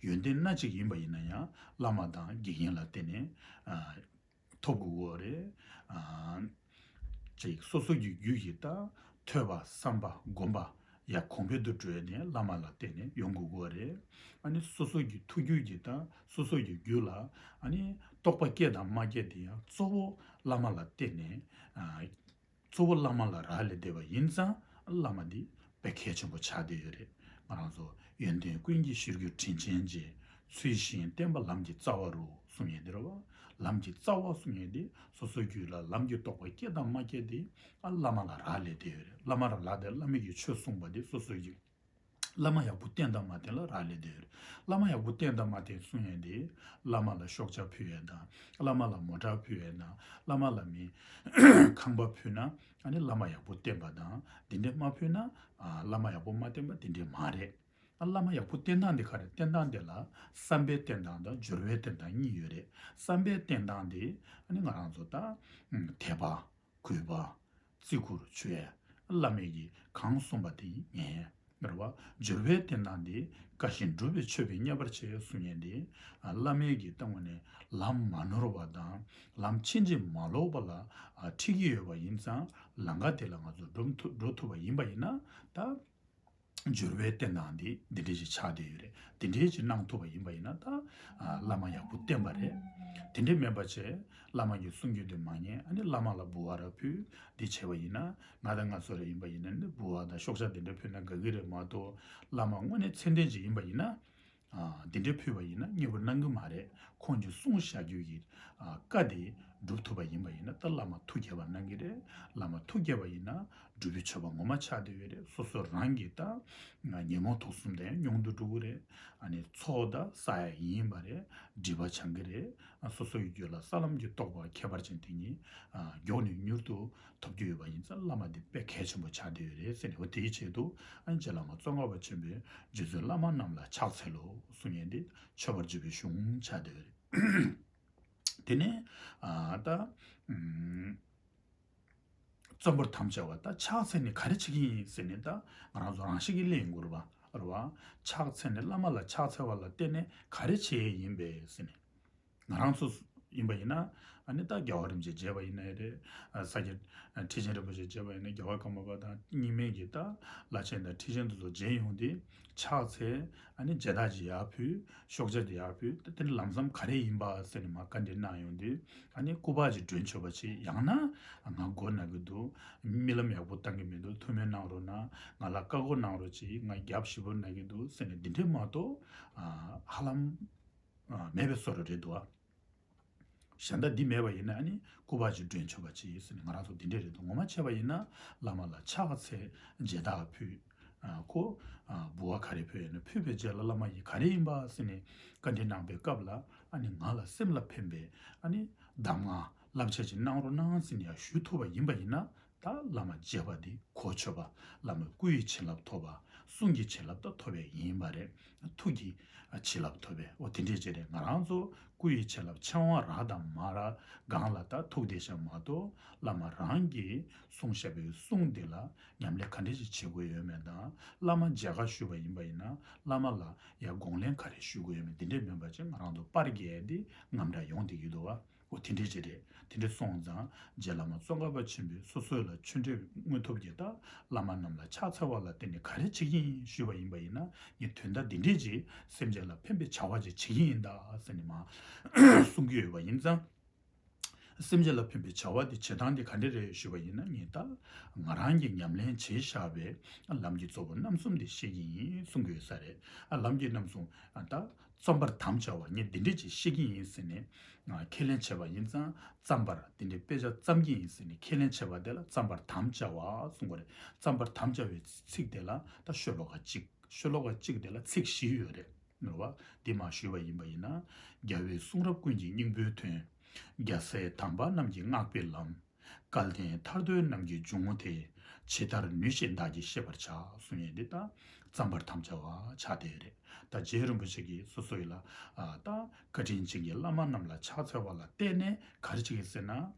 ཡོན་ཏན་སྣ་གཅིག་ཡིན་པ་ཡིན་ན་ཡང་། བླ་མ་དང་དགེ་རྒན་ལ་བརྟེན་ནས་ཨ་ཐོབ་དགོས་ཀྱི་ཡོད་རེད། ཨ་ཅིག་སོ་སོ་གི་རྒྱུད་ཀྱི་ད་ ཐོས་པ་བསམ་པ་སྒོམ་པ་ཡ་གོང་འཕེལ་དུ་འགྲོ་ཡ་དེ་བླ་མ་ལ་བརྟེན་ནས་ཡོང་དགོས་ཀྱི་རེད། ཨ་ནི་སོ་སོ་གི་ཐུགས་རྒྱུད་ཀྱི་དང་སོ་སོ་གི་རྒྱུད་ལ་ཨ་ནི་རྟོགས་པ་སྐྱེ་དང་མ་སྐྱེ་དེ་ཡང་གཙོ་བོ་བླ་མ་ལ་བརྟེན་ནས། ཨ། གཙོ་བོ་བླ་མ་ལ་རག་ལས་བསྡད་པ་ཡིན་ཙང་བླ་མ་འདི་དཔེ་གལ་ཆེན་པོ་ཆགས་བསྡད་ཡོད་རེད། ང་རང་ཚོ་ཡོན་ཏན་ཀུན་གྱི་གཞིར་གྱུར་དྲིན་ཅན་རྗེ། ཚུལ་བཞིན་བསྟེན་པ་ལམ་གྱི་རྩ་བ་རུ་གསུངས་ཡོད་འདི་རེད་བ། ལམ་གྱི་རྩ་བ་གསུངས་ཡོད་འདི་སོ་སོའི་རྒྱུད་ལ་ལམ་གྱི་རྟོགས་པ་སྐྱེ་དང་མ་སྐྱེ་དེ་ཨ་བླ་མ་ལ་རག་ལས་བསྡད་ཡོད་རེད། བླ་མ་ལ་རག་ལས་བླ་མ་གིས་ཆོས་གསུངས་པ་འདི་སོ་སོའི་རྒྱུད། བླ་མ་ཡག་པོ་བསྟེན་དང་མ་བསྟེན་ལ་རག་ལས་བསྡད་ཡོད་རེད། བླ་མ་ཡག་པོ་བསྟེན་དང་མ་བསྟེན་གསུང་ཡས་དེ། བླ་མ་ལ་ཤོག་ཆག་ཕུལ་ཡས་དང་། བླ་མ་ལ་མོ་ཊ་ཕུལ་ཡས་དང་། བླ་མ་ལ་མི་ཁང་པ་ཕུལ་ན་ཨ་ནི་བླ་མ་ཡག་པོ་བསྟེན་པ་དང་དེ་འདྲས་མ་ཕུལ་ན། ཨ། བླ་མ་ཡག་པོ་མ་བསྟེན་པ་དེ་འདྲས་མ་རེད། ཨ། བླ་མ་ཡག་པོ་བསྟེན་སྟངས་དེ་ག་རེ། བསྟེན་སྟངས་དེ་ལ་བསམ་པའི་བསྟེན་སྟངས་དང་སྦྱོར་བའི་བསྟེན་སྟངས་གཉིས་ཡོད་རེད། བསམ་པའི་བསྟེན་སྟངས་དེ་ཨ་ནི་ང་རང་ཚོ་ད་དད་པ། གུས་པ། བརྩི་བཀུར་ཆུ་ཡས་བླ་མས་ཀྱིས་གང་གསུངས་པ་དེ་ཉན་ཡས་རེད་བ། སྦྱོར་བའི་བསྟེན་སྟངས་འདི་བཀའ་བཞིན་སྒྲུབ་པས་མཆོད་པས་མཉེས་པར་བྱེད་གསུང་ཡས་འདི། བླ་མས་ཀྱིས་བཏང་བ་ནས་ལམ་མ་ནོར་བ་དང་ལམ་ཕྱིན་ཅི་མ་ལོག་པ་ལ་ཁྲིད་ཀྱི་ཡོད་པ་ཡིན་ཙང་ལམ་ཁ་དེ་ལ་ང་ཚོ་འགྲོ་ཐུབ་འགྲོ་ཐུབ་པ་ཡིན་པ་ཡིན་ན་ད། སྦྱོར་བའི་བསྟེན་སྟངས་འདི་འདི་འདྲ་ཞིག་ཆགས་བསྡད་ཡོད་རེད། འདི་འདྲ་ཞིག་གནང་ཐུབ་པ་ཡིན་པ་ཡིན་ན་ད་ཨ་བླ་མ་ཡག་པོ་བསྟེན་པ་རེད། དེ་འདྲ་མིན་པ་བྱས་བླ་མ་གི་གསུང་རྒྱུན་དེ་མ་ཉན། ཨ་ནི་བླ་མ་ལ་འབུལ་བ་ར་ཕུལ་འདི་བྱས་པ་ཡིན་ན། ང་དང་ང་ཚོ་ར་ཡིན་པ་ཡིན་ན་ནི་འབུལ་བ་དང་ཤོག་ཆག་འདི་འདྲ་ཕུལ་ན་དགའ་གི་རེད་མ་གཏོགས། བླ་མ་དངོས་གནས་མཚན་ལྡན་ཅིག་ཡིན་པ་ཡིན་ན། ཨ། འདི་འདྲའི་ཕུལ་བ་ཡིན་ན་མཉེས་པོ་གནང་གི་མ་རེད། ཁོང་གིས་གསུངས་བཞག་རྒྱུ་ཡི། ཨ། བཀའ་དེ་སྒྲུབ་ཐུབ་པ་ཡིན་པ་ཡིན་ན་ད་བླ་མ་ཐུགས་དགྱེས་པ་གནང་གི་རེད། བླ་མ་ཐུགས་དགྱེས་པ་ཡིན་ན་སྒྲུབ་པའི་མཆོད་པ་ངོ་མ་ཆགས་བསྡད་ཡོད་རེད། སོ་སོ་རང་གི་ད་ཉོན་མོངས་དུག་གསུམ་དེ་ཉུང་དུ་འགྲོ་གི་རེད། ཨ་ནི་ཚོགས་ད་བསགས་ཡ་ཡིན་པ་རེད། སྒྲིབ་པ་བྱང་གི་རེད། ཨ། སོ་སོ་ཡི་རྒྱུད་ལ་ས་ལམ་གྱི་རྟོགས་པ་ཁྱད་པར་ཅན་དེ་ཉིད། ཨ། མགྱོགས་ནས་མྱུར་དུ་ཐོབ་རྒྱུ་ཡོད་པ་ཡིན་ཙང་བླ་མ་འདི་དཔེ་གལ་ཆེན་པོ་ཆགས་བསྡད་ཡོད་རེད་ཟེར་ནས། འོ་དེའི་ཆེད་དུ་ཨ་ནི་རྗེ་བླ་མ་ཙོང་ཁ་པ་ཆེན་པོས་རྗེ་བཙུན་བླ་མ་རྣམས་ལ་ཕྱག་འཚལ་ལོ་གསུང་ཡས་འདི་མཆོད་པར་བརྗོད་པའི་གཞུང་ཆགས་བསྡད་ཡོད་རེད། དེ་ནས་ཨ་ད་ཨུམ་བཙན་པོར་དམ་བཅའ་བ་ད་ཕྱག་འཚལ་ནས་ག་རེ་བྱེད་ཀྱི་ཡིན་ཟེར་ནས་ད་ང་རང་ཚོ་རང་ཤེས་ཀྱི་གླེང་དགོས་རེད་པ། རེད་པ། ཕྱག་འཚལ་ནས་བླ་མ་ལ་ཕྱག་འཚལ་བ་ལ་བརྟེན་ནས་ག་རེ་བྱེད་ཡས་ཡིན་པས་ཟེར་ནས། ང་རང་ཚོ་ཡིན་པ་ཡིན་ན་ཨ་ནི་ད་རྒྱལ་བ་རིན་པོ་ཆེ་མཇལ་བ་ཡིན་ནའི་རེད། ཨ། ས་སྐྱ་ཁྲི་ཆེན་རིན་པོ་ཆེ་མཇལ་བ་ཡིན་ན་རྒྱལ་བ་ཀརྨ་པ་དང་རྙིང་མའི་གི་ད་བླ་ཆེན་དང་ཁྲི་ཆེན་དེ་ཚོ་མཇལ་ཡོང་དུས་ཕྱག་འཚལ། ཨ་ནི་མཇལ་དར་ཅིག་ཡར་ཕུལ། ཤོག་ཆག་དེ་ཡར་ཕུལ། ད་དེ་ནི་ལམ་སང་ག་རེ་ཡིན་པ་ཟེར་ནས་མར་བཀའ་འདྲི་གནང་ཡོང་དུས་ཨ་ནི་སྐུ་པར་ཅིག་སྒྲོན་ཆོག་པ་ཅིག་ཡང་ན་ང་མགོ་ན་གི་འདུག་རྨི་ལམ་ཡག་པོ་བཏང་གི་མི་འདུག་ཐུགས་སྨོན་གནང་རོགས་གནང་། ང་ལ་བཀའ་བསྒོ་གནང་རོགས་གྱིས། ང་རྒྱབ་ཞེ་པོ་ན་གི་འདུག་ཟེར་ནས་འདི་འདྲས་མ་གཏོགས་ཨ་ཧ་ལམ་ཨ་མེད་པའི་བཟོ་འདྲ་རེད་འདུག་ཨ། གཞན་དག་འདི་མེད་པ་ཡིན་ན་ཨ་ནི་སྐུ་པར་ཅིག་སྒྲོན་ཆོག་པ་ཅིག་ཟེར་ནས་ང་རང་ཚོ་འདི་འདྲས་རེད་འདུག་ངོ་མ་བྱས་པ་ཡིན་ན་བླ་མ་ལ་ཕྱག་འཚལ། མཇལ་དར་ཕུལ། ཨ་ཁོ་ཨ་འབུལ་བ་ག་རེ་ཕུལ་ཡོད་ན་ཕུལ་བའི་རྗེས་ལ་བླ་མ་ཡིས་ག་རེ་ཡིན་པ་ཟེར་ནས་བཀའ་འདྲི་གནང་པའི་སྐབས་ལ་ཨ་ནི་ང་ལ་སེམས་ལ་ཕན་པའི་ཨ་ནི་གདམས་ངག་བསླབ་བྱ་ཅིག་གནང་རོགས་གནང་ཟེར་ནས་ཡང་ཞུ་ཐུབ་པ་ཡིན་པ་ཡིན་ན། ད་བླ་མ་མཇལ་བ་འདི་གོ་ཆོད་པ། བླ་མའི་སྐུ་ཡི་བྱིན་རླབས་ཐོབ་པ། གསུང་གི་བྱིན་རླབས་ད་ཐོབ་པ་ཡིན་པ་རེད། ཐུགས་ཀྱི་བྱིན་རླབས་ཐོབ་པས། འོ་དེ་འདྲས་བྱས་ཏེ་ང་རང་ཚོ་སྐུ་ཡི་བྱིན་རླབས་ཕྱིན་པ་རག་དང་མ་རག་སྒང་ལ་ད་ཐུགས་བདེ་ཤག་མ་གཏོགས་བླ་མ་རང་གིས་གསུངས་བཞག་པའི་གསུང་འདི་ལ་ཉམས་ལེན་ག་འདྲས་ཞིག་བྱེད་དགོས་ཡོད་མེད་དང་། བླ་མ་མཇལ་ཁ་ཞུས་པ་ཡིན་པ་ཡིན་ན་བླ་མ་ལ་ཡ་དགོངས་ལན་ག་རེ་ཞུ་དགོས་ཡོད་མེད་འདི་འདྲས་མིན་པ་ཅིག་ང་རང་ཚོ་པར་རྒྱག་ཡས་འདི་ངམ་འདྲ་ཡོང་བསྡད་ཀྱི་འདུག་བ། འོ་དེ་འདྲས་ཅིག་རེད། དེ་འདྲས་སོང་ཙང་རྗེ་བླ་མ་ཙོང་ཁ་པ་ཆེན་པོས་སོ་སོ་ལ་ཆོས་འབྲེལ་དངོས་ཐོབ་ཀྱི་ད་བླ་མ་རྣམས་ལ་ཕྱག་འཚལ་བ་ལ་བརྟེན་ནས་ག་རེ་བྱེད་ཀྱི་ཡིན་ཞུས་པ་ཡིན་པ་ཡིན་ན་ངས་དོན་དག་འདི་འདྲས་ཅིག་སེམས་ཅན་ལ་ཕན་པའི་བྱ་བ་ཅིག་བྱེད་ཀྱི་ཡིན་ད་ཟེར་ནས་མར་གསུང་གི་ཡོད་པ་ཡིན་ཙང་། སེམས་ཅན་ལ་ཕན་པའི་བྱ་བ་དེ་བྱེད་སྟངས་དེ་ག་འདྲས་རེད་ཞུས་པ་ཡིན་ན་ངས་ད་ང་རང་གིས་ཉམས་ལེན་བྱས་བཞག་པའི་ལམ་གྱི་གཙོ་བོ་རྣམ་གསུམ་དེ་བཤད་ཀྱི་ཡིན་གསུང་གི་ཡོད་ས་རེད། ཨ་ལམ་གྱི་རྣམ་གསུམ་ཨ་ད། བརྩམ་པར་དམ་བཅའ་བ་ངས་འདི་འདྲས་ཅིག་བཤད་ཀྱི་ཡིན་ཟེར་ནས་ཁས་ལེན་བྱས་པ་ཡིན་ཙང་། བརྩམ་པར་འདི་འདྲས་དཔེ་ཆ་བརྩམ་གྱི་ཡིན་ཟེར་ནས་ཁས་ལེན་བྱས་པ་དེ་ལ་བརྩམ་པར་དམ་བཅའ་བ་གསུང་གི་རེད། བརྩམ་པར་དམ་བཅའ་བའི་ཚིག་དེ་ལ་ད་ཤོ་ལོ་ཀ་གཅིག་ཤོ་ལོ་ཀ་གཅིག་དེ་ལ་ཚིག་བཞི་ཡོད་རེད། རེད་བ། འདི་མར་ཞུས་པ་ཡིན་པ་ཡིན་ན། རྒྱལ་བའི་གསུང་རབ་ཀུན་གྱི་སྙིང་པོའི་དོན། རྒྱལ་སྲས་དམ་པ་རྣམས་ཀྱིས་བསྔགས་པའི་ལམ། སྐལ་ལྡན་ཐར་འདོད་རྣམས་ཀྱི་འཇུག་ངོགས་དེ། ཇི་ལྟར་ནུས་བཞིན་བདག་གིས་ཤེས་པར་བྱ། གསུང་ཡས་འདི་ད་བརྩམ་པར་དམ་བཅའ་བ་ཆགས་བསྡད་ཡོད་རེད། ད་རྗེ་རིན་པོ་ཆེ་གིས་སོ་སོ་ཡི་ལ་ཨ་ད་བཀའ་དྲིན་ཅན་གྱི་བླ་མ་རྣམས་ལ་ཕྱག་འཚལ་བ་ལ་བརྟེན་ནས་ག་རེ་བྱེད་ཀྱི་ཟེར་ན།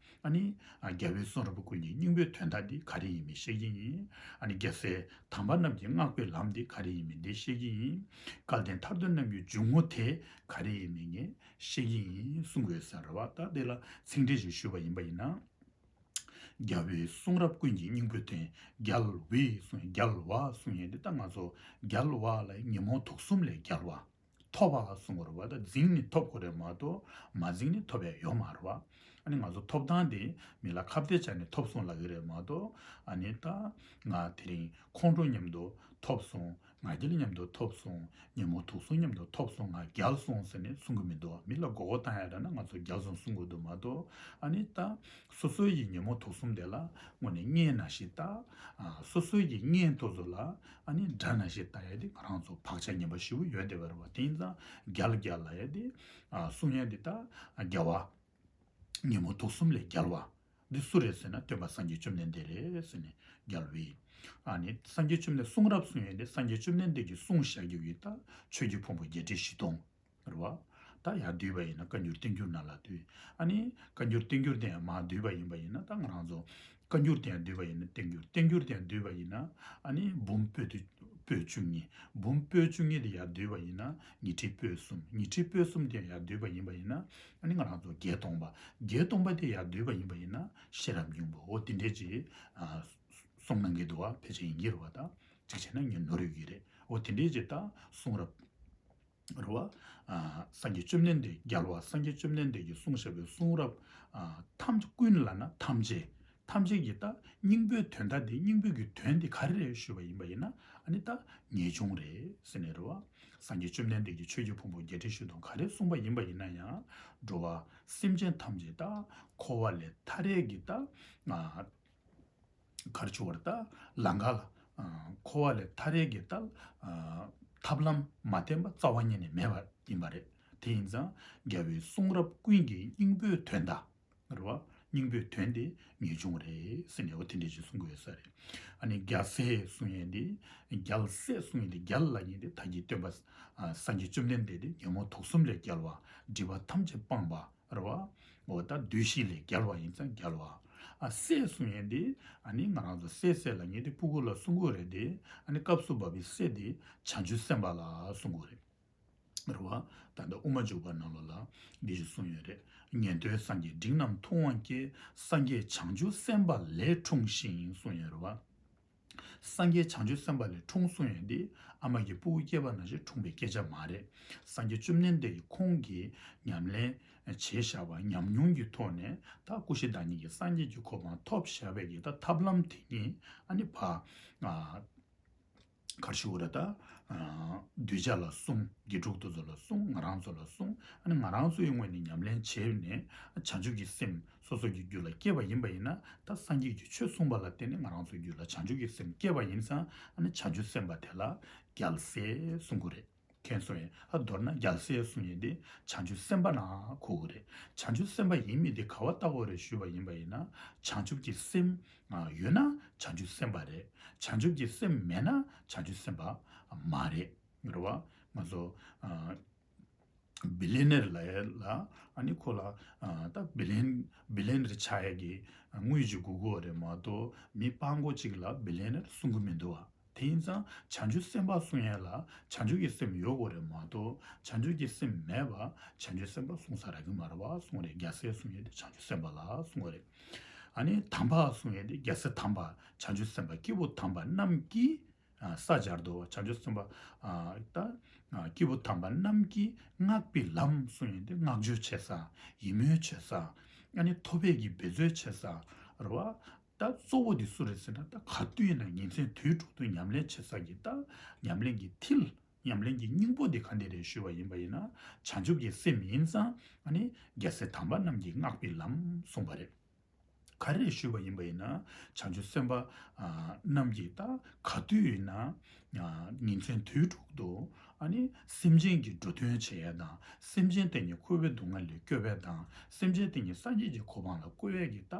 ཨ་ནི་ཨ་རྒྱལ་བའི་གསུང་རབ་ཀུན་གྱི་སྙིང་པོའི་དོན་དག་འདི་ག་རེ་ཡིན་མིན་བཤད་ཀྱི་ཡིན། ཨ་ནི་རྒྱལ་སྲས་དམ་པ་རྣམས་ཀྱིས་བསྔགས་པའི་ལམ་འདི་ག་རེ་ཡིན་མིན་འདི་བཤད་ཀྱི་ཡིན། སྐལ་ལྡན་ཐར་འདོད་རྣམས་ཀྱི་འཇུག་ངོགས་དེ་ག་རེ་ཡིན་མིན་ངས་བཤད་ཀྱི་ཡིན་གསུང་དགོས་ཟེར་བ། ད་དེ་ལ་ཚིག་འགྲེལ་ཞིག་ཞུས་པ་ཡིན་པ་ཡིན་ན། རྒྱལ་བའི་གསུང་རབ་ཀུན་གྱི་སྙིང་པོའི་དོན། རྒྱལ་བའི་གསུང་རྒྱལ་བ་གསུང་ཡས་འདི་ད་ང་ཚོ་རྒྱལ་བ་ལ་ཉོན་མོངས་དུག་གསུམ་ལས་རྒྱལ་བ། ཐོབ་པ་གསུང་དགོས་རེད་བ། ད་འཛིན་ནས་ཐོབ་དགོས་རེད་མ་གཏོགས་མ་འཛིན་ནས་ཐོབ་ཡ་ཡོད་མ་རེད་བ། ཨ་ནི་ང་ཚོ་ཐོབ་ཐང་དེ་མི་ལ་ཁ་གཏད་བཅག་ནས་ཐོབ་སོང་ལབ་ཀྱི་རེད་མ་གཏོགས། ཨ་ནི་ད་ང་དེ་རིང་ཁོང་ཁྲོ་མཉམ་དུ་ཐོབ་སོང་། ང་རྒྱལ་མཉམ་དུ་ཐོབ་སོང་། ཉོན་མོངས་དུག་གསུམ་མཉམ་དུ་ཐོབ་སོང་། ང་རྒྱལ་སོང་ཟེར་ནས་གསུང་གི་མི་འདུག་མི་ལ་མགོ་སྐོར་བཏང་ཡ་རེད་ན་ང་ཚོ་རྒྱལ་སོང་གསུང་དགོས་འདུག་མ་གཏོགས། ཨ་ནི་ད་སོ་སོ་ཡི་ཉོན་མོངས་དུག་གསུམ་དེ་ལ་དངོས་ནས་གཉེན་ནང་བཞིན་ལྟ། ཨ་སོ་སོ་ཡི་གཉེན་དེ་ཚོ་ལ་ཨ་ནི་དགྲ་ནང་བཞིན་ལྟ་ཡ་དེ་ང་རང་ཚོ་བག་ཆགས་ངན་པ་ཞེ་པོ་ཡོད་བསྡད་པ་རེད་བ། དེ་ཡིན་ཙང་རྒྱལ་རྒྱལ་ལབ་ཡ་དེ་ཨ་གསུང་ཡ་དེ་ད་རྒྱལ་བ། ཉོན་མོངས་དུག་གསུམ་ལས་རྒྱལ་བ། འདི་སུ་རེད་ཟེར་ན་སྟོན་པ་སངས་རྒྱས་བཅོམ་ལྡན་འདས་རེད་ཟེར་ནས་རྒྱལ་བའི། ཨ་ནི་སངས་རྒྱས་བཅོམ་ལྡན་གསུང་རབ་གསུང་ཡས་དེ་སངས་རྒྱས་བཅོམ་ལྡན་འདས་ཀྱིས་གསུངས་བཞག་རྒྱུ་ཡིན་ད། ཆོས་ཀྱི་ཕུང་པོ་བརྒྱད་ཁྲི་བཞི་སྟོང་། རེད་བ། ད་ཡར་བསྡུས་པ་ཡིན་ན་བཀའ་འགྱུར་བསྟན་འགྱུར་ནང་ལ་བསྡུས། ཨ་ནི་བཀའ་འགྱུར་བསྟན་འགྱུར་དེ་ཡང་མར་བསྡུས་པ་ཡིན་པ་ཡིན་ན་ད་ང་རང་ཚོ། བཀའ་འགྱུར་དེ་ཡང་བསྡུས་པ་ཡིན་ན་བསྟན་འགྱུར། བསྟན་འགྱུར་དེ་ཡང་བསྡུས་པ་ཡིན་ན་ཨ་ནི་འབུམ་པོད་དུ། པོད་བཅུ་གཉིས། འབུམ་པོད་བཅུ་གཉིས་དེ་ཡར་བསྡུས་པ་ཡིན་ན་ཉི་ཁྲི་པོད་གསུམ། ཉི་ཁྲི་པོད་གསུམ་དེ་ཡར་བསྡུས་པ་ཡིན་པ་ཡིན་ན་ཨ་ནི་ང་རང་ཚོ་བརྒྱད་སྟོང་པ། བརྒྱད་སྟོང་པ་དེ་ཡར་བསྡུས་པ་ཡིན་པ་ཡིན་ན་ཤེས་རབ་སྙིང་པོ། འོ་དེ་འདྲས་ཅིག་ཨ་གསུང་གནང་གི་འདུག་བ། ཕལ་ཆེར་ཡིན་གྱི་རེད་བ། ད་གཅིག་བྱས་ན་ངས་ནོར་ཡོད་ཀྱི་རེད། འོ་དེ་འདྲས་ཅིག་ད་གསུང་རབ། རེད་བ། ཨ་སངས་རྒྱས་བཅོམ་ལྡན་འདས་རྒྱལ་བ་སངས་རྒྱས་བཅོམ་ལྡན་འདས་ཀྱིས་གསུངས་བཞག་པའི་གསུང་རབ། ཨ་ཐམས་ཅད་ཀུན་ལ་ན་ཐམས་ཅད། ཐམས་ཅད་ཀྱི་ད་སྙིང་པོའི་དོན་དག་འདི་སྙིང་པོའི་གི་དོན་འདི་ག་རེ་རེད་ཞུས་པ་ཡིན་པ་ཡིན་ན་ཨ་ནི་ད་ངེས་འབྱུང་རེད་ཟེར་ནས་རེད་བ། སངས་རྒྱས་བཅོམ་ལྡན་འདས་ཀྱིས་ཆོས་ཀྱི་ཕུང་པོ་བརྒྱད་ཁྲི་བཞི་སྟོང་ག་རེ་གསུངས་པ་ཡིན་པ་ཡིན་ན་ཡང་འགྲོ་བ་སེམས་ཅན་ཐམས་ཅད་ད་འཁོར་བ་ལས་ཐར་ཡས་ཀྱི་ད་ཨ། གར་ཆུ་བར་ད་ལང་ཀ་ལ། འཁོར་བ་ལས་ཐར་ཡས་ཀྱི་ད་ཐབས་ལམ་མ་བསྟེན་པ་རྩ་བ་ཉིད་ནས་མེད་པ་ཡིན་པ་རེད། དེ་ཡིན་ཙང་རྒྱལ་བའི་གསུང་རབ་ཀུན་གྱི་སྙིང་པོའི་དོན་དག་རེད་བ། སྙིང་པོའི་དོན་དེ་ངེས་འབྱུང་རེད་ཟེར་ནས་འོ་དེ་འདྲས་ཅིག་གསུང་གི་ཡོད་ས་རེད། ཨ་ནི་རྒྱལ་སྲས་གསུང་ཡས་འདི། རྒྱལ་སྲས་གསུང་ཡས་འདི་རྒྱལ་ལ་ཉིད་དེ་ད་གིན་སྟོན་པ་སངས་རྒྱས་བཅོམ་ལྡན་འདས་དེ་ཉོན་མོངས་དུག་གསུམ་ལས་རྒྱལ་བ། སྒྲིབ་པ་ཐམས་ཅད་སྤངས་པ། རེད་བ། འོ་ད་བདུད་བཞི་ལས་རྒྱལ་བ་ཡིན་ཙང་རྒྱལ་བ། ཨ་སྲས་གསུང་ཡས་འདི། ཨ་ནི་ང་རང་ཚོ་སྲས་སྲས་ལ་ཉེ་དེ་སྤུ་གུ་ལ་གསུང་གི་རེད་དེ། ཨ་ནི་སྐབས་སུ་བབ་པའི་སྲས་འདི་བྱང་ཆུབ་སེམས་དཔའ་ལ་གསུང་གི་རེད། རེད་བ། ད་ལྟ་དབུ་མ་འཇུག་པ་ནང་ལོགས་ལ་འདི་ཞིག་གསུངས་ཡོད་རེད། ཉན་ཐོས་སངས་རྒྱས་འབྲིང་རྣམས་མཐོང་བ་སྐྱེས། སངས་རྒྱས་བྱང་ཆུབ་སེམས་དཔའ་ལས་འཁྲུངས་ཤིང་གསུངས་ཡོད་རེད་བ། སངས་རྒྱས་བྱང་ཆུབ་སེམས་དཔའ་ལས་འཁྲུངས་གསུངས་ཡོད་འདི་ཨ་མ་གི་སྤུ་གུ་སྐྱེས་པ་ནང་བཞིན་འཁྲུངས་པའི་སྐད་ཆ་མ་རེད། སངས་རྒྱས་བཅོམ་ལྡན་འདས་ཀྱིས་ཁོང་གིས་ཉམས་ལེན་བྱས་བཞག་པ་ཉམས་མྱོང་གི་ཐོག་ནས་ད་ཀུན་གཞི་བདག་ཉིད་ཀྱི་སངས་རྒྱས་ཀྱི་གོ་འཕང་ཐོབ་བཞག་པའི་གི་ད་ཐབས་ལམ་དེ་ཉིད་ཨ་ནི་ཕ། ཨ་གར་ཞུ་བ་རེད་ད། ཨ་གདུལ་བྱ་ལ་གསུངས། དགེ་ཕྲུག་དེ་ཚོ་ལ་གསུངས། ང་རང་ཚོ་ལ་གསུངས། ཨ་ནི་ང་རང་ཚོའི་ངོས་ནས་ཉམས་ལེན་བྱས་ནས་བྱང་ཆུབ་ཀྱི་སེམས་སོ་སོ་གི་རྒྱུད་ལ་སྐྱེས་པ་ཡིན་པ་ཡིན་ན་ད་སངས་རྒྱས་ཀྱིས་ཆོས་གསུངས་པ་ལ་བརྟེན་ནས་ང་རང་ཚོའི་རྒྱུད་ལ་བྱང་ཆུབ་ཀྱི་སེམས་སྐྱེས་པ་ཡིན་ཙང་ཨ་ནི་བྱང་ཆུབ་སེམས་དཔའ་དེ་ལ་རྒྱལ་སྲས་གསུང་གི་རེད། མཁྱེན་སོང་ཡིན། ཨ་མདོར་ན་རྒྱལ་སྲས་གསུང་ཡིན་ཏེ་བྱང་ཆུབ་སེམས་དཔའ་ན་གོ་གི་རེད། བྱང་ཆུབ་སེམས་དཔའ་ཡིན་མིན་དེ་ག་བ་ལྟ་དགོས་རེད་ཞུས་པ་ཡིན་པ་ཡིན་ན་བྱང་ཆུབ་ཀྱི་སེམས་ཡོད་ན་བྱང་ཆུབ་སེམས་དཔའ་རེད། བྱང་ཆུབ་ཀྱི་སེམས་མེད་ན་བྱང་ཆུབ་སེམས་དཔའ་མ་རེད། རེད་བ། ང་ཚོ་ཨ་བི་ལི་ནེར་ལ་ཡ་ལ་ཨ་ནི་ཁོ་ལ་ཨ་ད་བི་ལི་ཡན་བི་ལི་ཡན་རེ་ཆགས་ཡ་གི་དངུལ་ཅིག་དགོས་ཀྱི་ཡོད་རེད་མ་གཏོགས་མི་དཔའ་མགོ་ཅིག་ལ་བི་ལི་ནེར་གསུང་གི་མི་འདུག་བ། དེ་ཡིན་ཙང་བྱང་ཆུབ་སེམས་དཔའ་གསུང་ཡ་ལ་བྱང་ཆུབ་ཀྱི་སེམས་ཡོད་དགོས་རེད་མ་གཏོགས་བྱང་ཆུབ་ཀྱི་སེམས་མེད་པ་བྱང་ཆུབ་སེམས་དཔའ་གསུང་ས་རག་གི་མ་རེད་བ་གསུང་རེད། རྒྱལ་སྲས་གསུང་ཡ་དེ་བྱང་ཆུབ་སེམས་དཔའ་ལ་གསུང་བ་རེད། ཨ་ནི་དམ་པ་གསུང་ཡ་དེ་རྒྱལ་སྲས་དམ་པ་བྱང་ཆུབ་སེམས་དཔའ་སྐྱེས་བུ་དམ་པ་རྣམས་ཀྱིས། ཨ་ས་སྦྱར་དུ་བ་བྱང་ཆུབ་སེམས་དཔའ་ཨ་ད་ཨ་སྐྱེས་བུ་དམ་པ་རྣམས་ཀྱིས་བསྔགས་པའི་ལམ་གསུངས་ཡོད་དེ་བསྔགས་བརྗོད་བྱེད་ས་ཡིད་སྨོན་བྱེད་ས་ཨ་ནི་ཐོབ་པའི་གི་འབད་རྩོལ་བྱེད་ས་རེད་བ། ད་གཙོ་བོ་དེ་སུ་རེད་ཟེར་ན་ད་ག་དུས་ཡིན་ན་ཉིན་མཚན་དུས་དྲུག་ཏུ་ཉམས་ལེན་བྱེད་ས་གི་ད་ཉམས་ལེན་གྱི་མཐིལ་ཉམས་ལེན་གྱི་སྙིང་པོ་དེ་ག་འདི་རེད་ཞུས་པ་ཡིན་པ་ཡིན་ན་བྱང་ཆུབ་ཀྱི་སེམས་ཡིན་ཙང་ཨ་ནི་རྒྱལ་སྲས་དམ་པ་རྣམས་ཀྱིས་བསྔགས་པའི་ལམ་གསུངས་པ་རེད། ག་རེ་ཞུས་པ་ཡིན་པ་ཡིན་ན་བྱང་ཆུབ་སེམས་དཔའ་ཨ་རྣམས་ཀྱིས་ད་ག་དུས་ཡིན་ན་ཨ་ཉིན་མཚན་དུས་དྲུག་ཏུ་ཨ་ནི་སེམས་ཅན་གྱི་འགྲོ་དོན་བྱེད་ཡས་དང་སེམས་ཅན་དེ་ཉིད་འཁོར་བའི་སྡུག་བསྔལ་ལས་སྐྱོབ་ཡས་དང་སེམས་ཅན་དེ་ཉིད་སངས་རྒྱས་ཀྱི་གོ་འཕང་ལ་བཀོད་ཡས་ཀྱི་ད་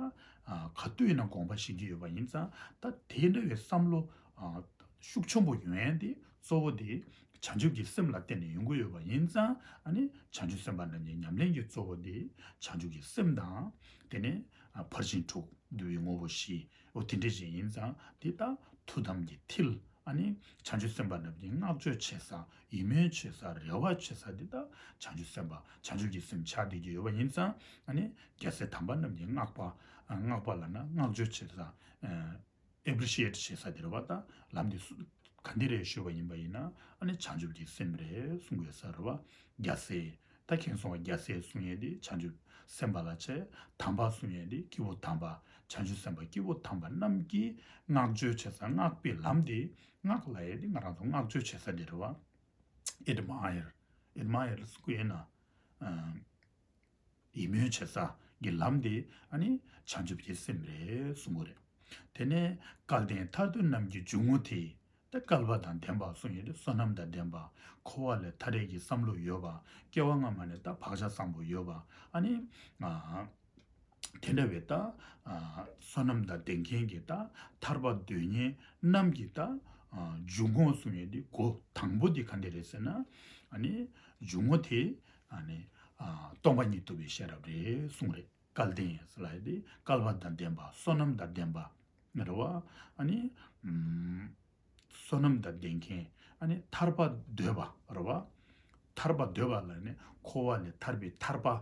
ཨ་ག་དུས་ཡིན་ན་དགོངས་པ་བཞེས་ཀྱི་ཡོད་པ་ཡིན་ཙང་ད་དེ་འདྲ་བའི་བསམ་བློ་ཨ་ཤུགས་ཆེན་པོ་ཡོང་ཡས་དེ་གཙོ་བོ་དེ་བྱང་ཆུབ་ཀྱི་སེམས་ལ་བརྟེན་ནས་ཡོང་གི་ཡོད་པ་ཡིན་ཙང་ཨ་ནི་བྱང་ཆུབ་སེམས་དཔའ་རྣམས་ཀྱི་ཉམས་ལེན་གྱི་གཙོ་བོ་དེ་བྱང་ཆུབ་ཀྱི་སེམས་དང་དེ་ནས་ཨ་ཕར་ཕྱིན་དྲུག་འདུལ་བའི་དངོས་པོ་བཞི་འོ་དེ་འདྲ་ཞིག་ཡིན་ཙང་དེ་ལྟ་ཐུགས་དམ་གྱི་མཐིལ་ཨ་ནི་བྱང་ཆུབ་སེམས་དཔའ་རྣམས་ཀྱི་བསྔགས་བརྗོད་བྱེད་ས་ཡིད་སྨོན་བྱེད་ས་རེ་བ་བྱེད་ས་དེ་ལྟ་བྱང་ཆུབ་སེམས་དཔའ་བྱང་ཆུབ་ཀྱི་སེམས་ཆགས་བསྡད་ཀྱི་ཡོད་པ་ཡིན་ཙང་ཨ་ནི་རྒྱལ་སྲས་དམ་པ་རྣམས་ཀྱི་བསྔགས་པ་ བསྔགས་པ་ལབ་ན་བསྔགས་བརྗོད་བྱེད་ས། appreciate བྱེད་ས་དེ་རེད་བ། ད་ལམ་འདི་སུ་ག་འདི་རེད་ཞུས་པ་ཡིན་པ་ཡིན་ན། ཨ་ནི་བྱང་ཆུབ་ཀྱི་སེམས་རེད་གསུང་དགོས་ས་རེད་བ། རྒྱལ་སྲས། ད་མཁྱེན་སོང་བ། རྒྱལ་སྲས་གསུང་ཡས་འདི་བྱང་ཆུབ་སེམས་དཔའ་ལ་བྱས། དམ་པ་གསུང་ཡས་འདི་སྐྱེས་བུ་དམ་པ། བྱང་ཆུབ་སེམས་དཔའ་སྐྱེས་བུ་དམ་པ་རྣམས་ཀྱི་བསྔགས་བརྗོད་བྱེད་ས། བསྔགས་པའི་ལམ་འདི། བསྔགས་ལབ་ཡས་འདི་ང་རང་ཚོ་བསྔགས་བརྗོད་བྱེད་ས་འདི་རེད་བ། admire admire གསུང་གི་ཡིན་ན། ཡིད་སྨོན་བྱེད་ས་གི་ལམ་དེ་ཨ་ནི་བྱང་ཆུབ་ཀྱི་སེམས་རེད་གསུང་གི་རེད། དེ་ནས་སྐལ་ལྡན་ཐར་འདོད་རྣམས་ཀྱི་འཇུག་ངོགས་དེ། ད་སྐལ་པ་དང་ལྡན་པ་གསུང་ཡས་དེ་བསོད་ནམས་དང་ལྡན་པ། འཁོར་བ་ལས་ཐར་ཡས་ཀྱི་བསམ་བློ་ཡོད་པ། སྐྱེ་བ་སྔ་མ་ནས་ད་བག་ཆགས་བཟང་པོ་ཡོད་པ། ཨ་ནི་ཨ་དེ་འདྲ་བའི་ད་ཨ་བསོད་ནམས་དང་ལྡན་མཁན་གྱི་ད་ཐར་པ་འདོད་མཁན་རྣམས་ཀྱི་ད་ཨ་འཇུག་ངོགས་གསུང་ཡས་དེ་སྒོ་དང་པོ་དེ་ག་འདྲ་རེད་ཟེར་ན། ཨ་ནི་འཇུག་ངོགས་དེ། ཨ་ནི། ཨ་སྟོང་པ་ཉིད་རྟོགས་པའི་ཤེས་རབ་རེད་གསུངས་རེད། སྐལ་ལྡན་ཟེར་ལབ་ཡས་དེ་སྐལ་པ་དང་ལྡན་པ། བསོད་ནམས་དང་ལྡན་པ་རེད་བ། ཨ་ནི། ཨུམ། བསོད་ནམས་དང་ལྡན་མཁན། ཨ་ནི་ཐར་པ་འདོད་པ་རེད་བ། ཐར་པ་འདོད་པ་ལ་ནི་འཁོར་བ་ལས་ཐར་པའི་ཐར་པ་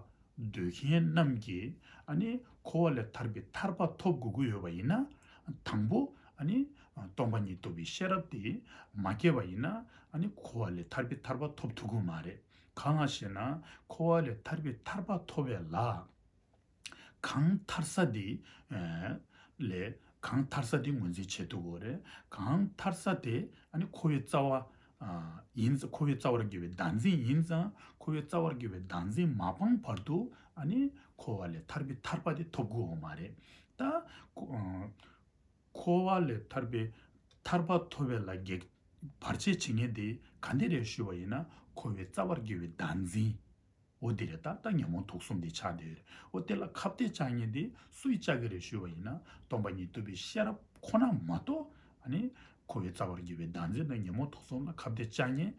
འདོད་མཁན་རྣམས་ཀྱིས། ཨ་ནི་འཁོར་བ་ལས་ཐར་པའི་ཐར་པ་ཐོབ་དགོས་ཀྱི་ཡོད་པ་ཡིན་ན། དང་པོ་ཨ་ནི་སྟོང་པ་ཉིད་རྟོགས་པའི་ཤེས་རབ་དེ་མ་སྐྱེས་པ་ཡིན་ན། ཨ་ནི་འཁོར་བ་ལས་ཐར་པའི་ཐར་པ་ཐོབ་ཐུབ་ཀྱི་མ་རེད། གང་ལགས་ཤེ་ན། འཁོར་བ་ལས་ཐར་པའི་ཐར་པ་ཐོབ་པའི་ལ། གང་ཐར་ས་དེ་ལས། གང་ཐར་ས་དེ་ངོས་འཛིན་བྱེད་ཐུབ་དགོས་རེད། གང་ཐར་ས་དེ་ཨ་ནི་འཁོར་བའི་རྩ་བ་ཡིན་ཙང་། འཁོར་བའི་རྩ་བར་གྱུར་པའི་བདག་འཛིན་ཡིན་ཙང་། འཁོར་བའི་རྩ་བར་གྱུར་པའི་བདག་འཛིན་མ་སྤངས་བར་དུ་ཨ་ནི་འཁོར་བ་ལས་ཐར་པའི་ཐར་པ་དེ་ཐོབ་དགོས་མ་རེད། ད་འཁོར་བ་ལས་ཐར་པའི་ཐར་པ་ཐོབ་པའི་ལ་གེགས་བར་ཆད་བྱེད་མཁན་དེ་ག་འདི་རེད་ཞུས་པ་ཡིན་ན། འཁོར་བའི་རྩ་བར་གྱུར་པའི་བདག་འཛིན། འོ་དེ་རེད། ད་ད་ཉོན་མོངས་དུག་གསུམ་དེ་ཆགས་བསྡད་ཡོད་རེད། འོ་དེ་ལ་ཁ་གཏད་བཅག་མཁན་དེ་སུས་བཅག་གི་རེད་ཞུས་པ་ཡིན་ན། སྟོང་པ་ཉིད་རྟོགས་པའི་ཤེས་རབ་ཁོ་ན་མ་གཏོགས། ཨ་ནི་འཁོར་བའི་རྩ་བར་གྱུར་པའི་བདག་འཛིན་དང་ཉོན་མོངས་དུག་གསུམ་ལ་ཁ་གཏད་བཅག་མཁན་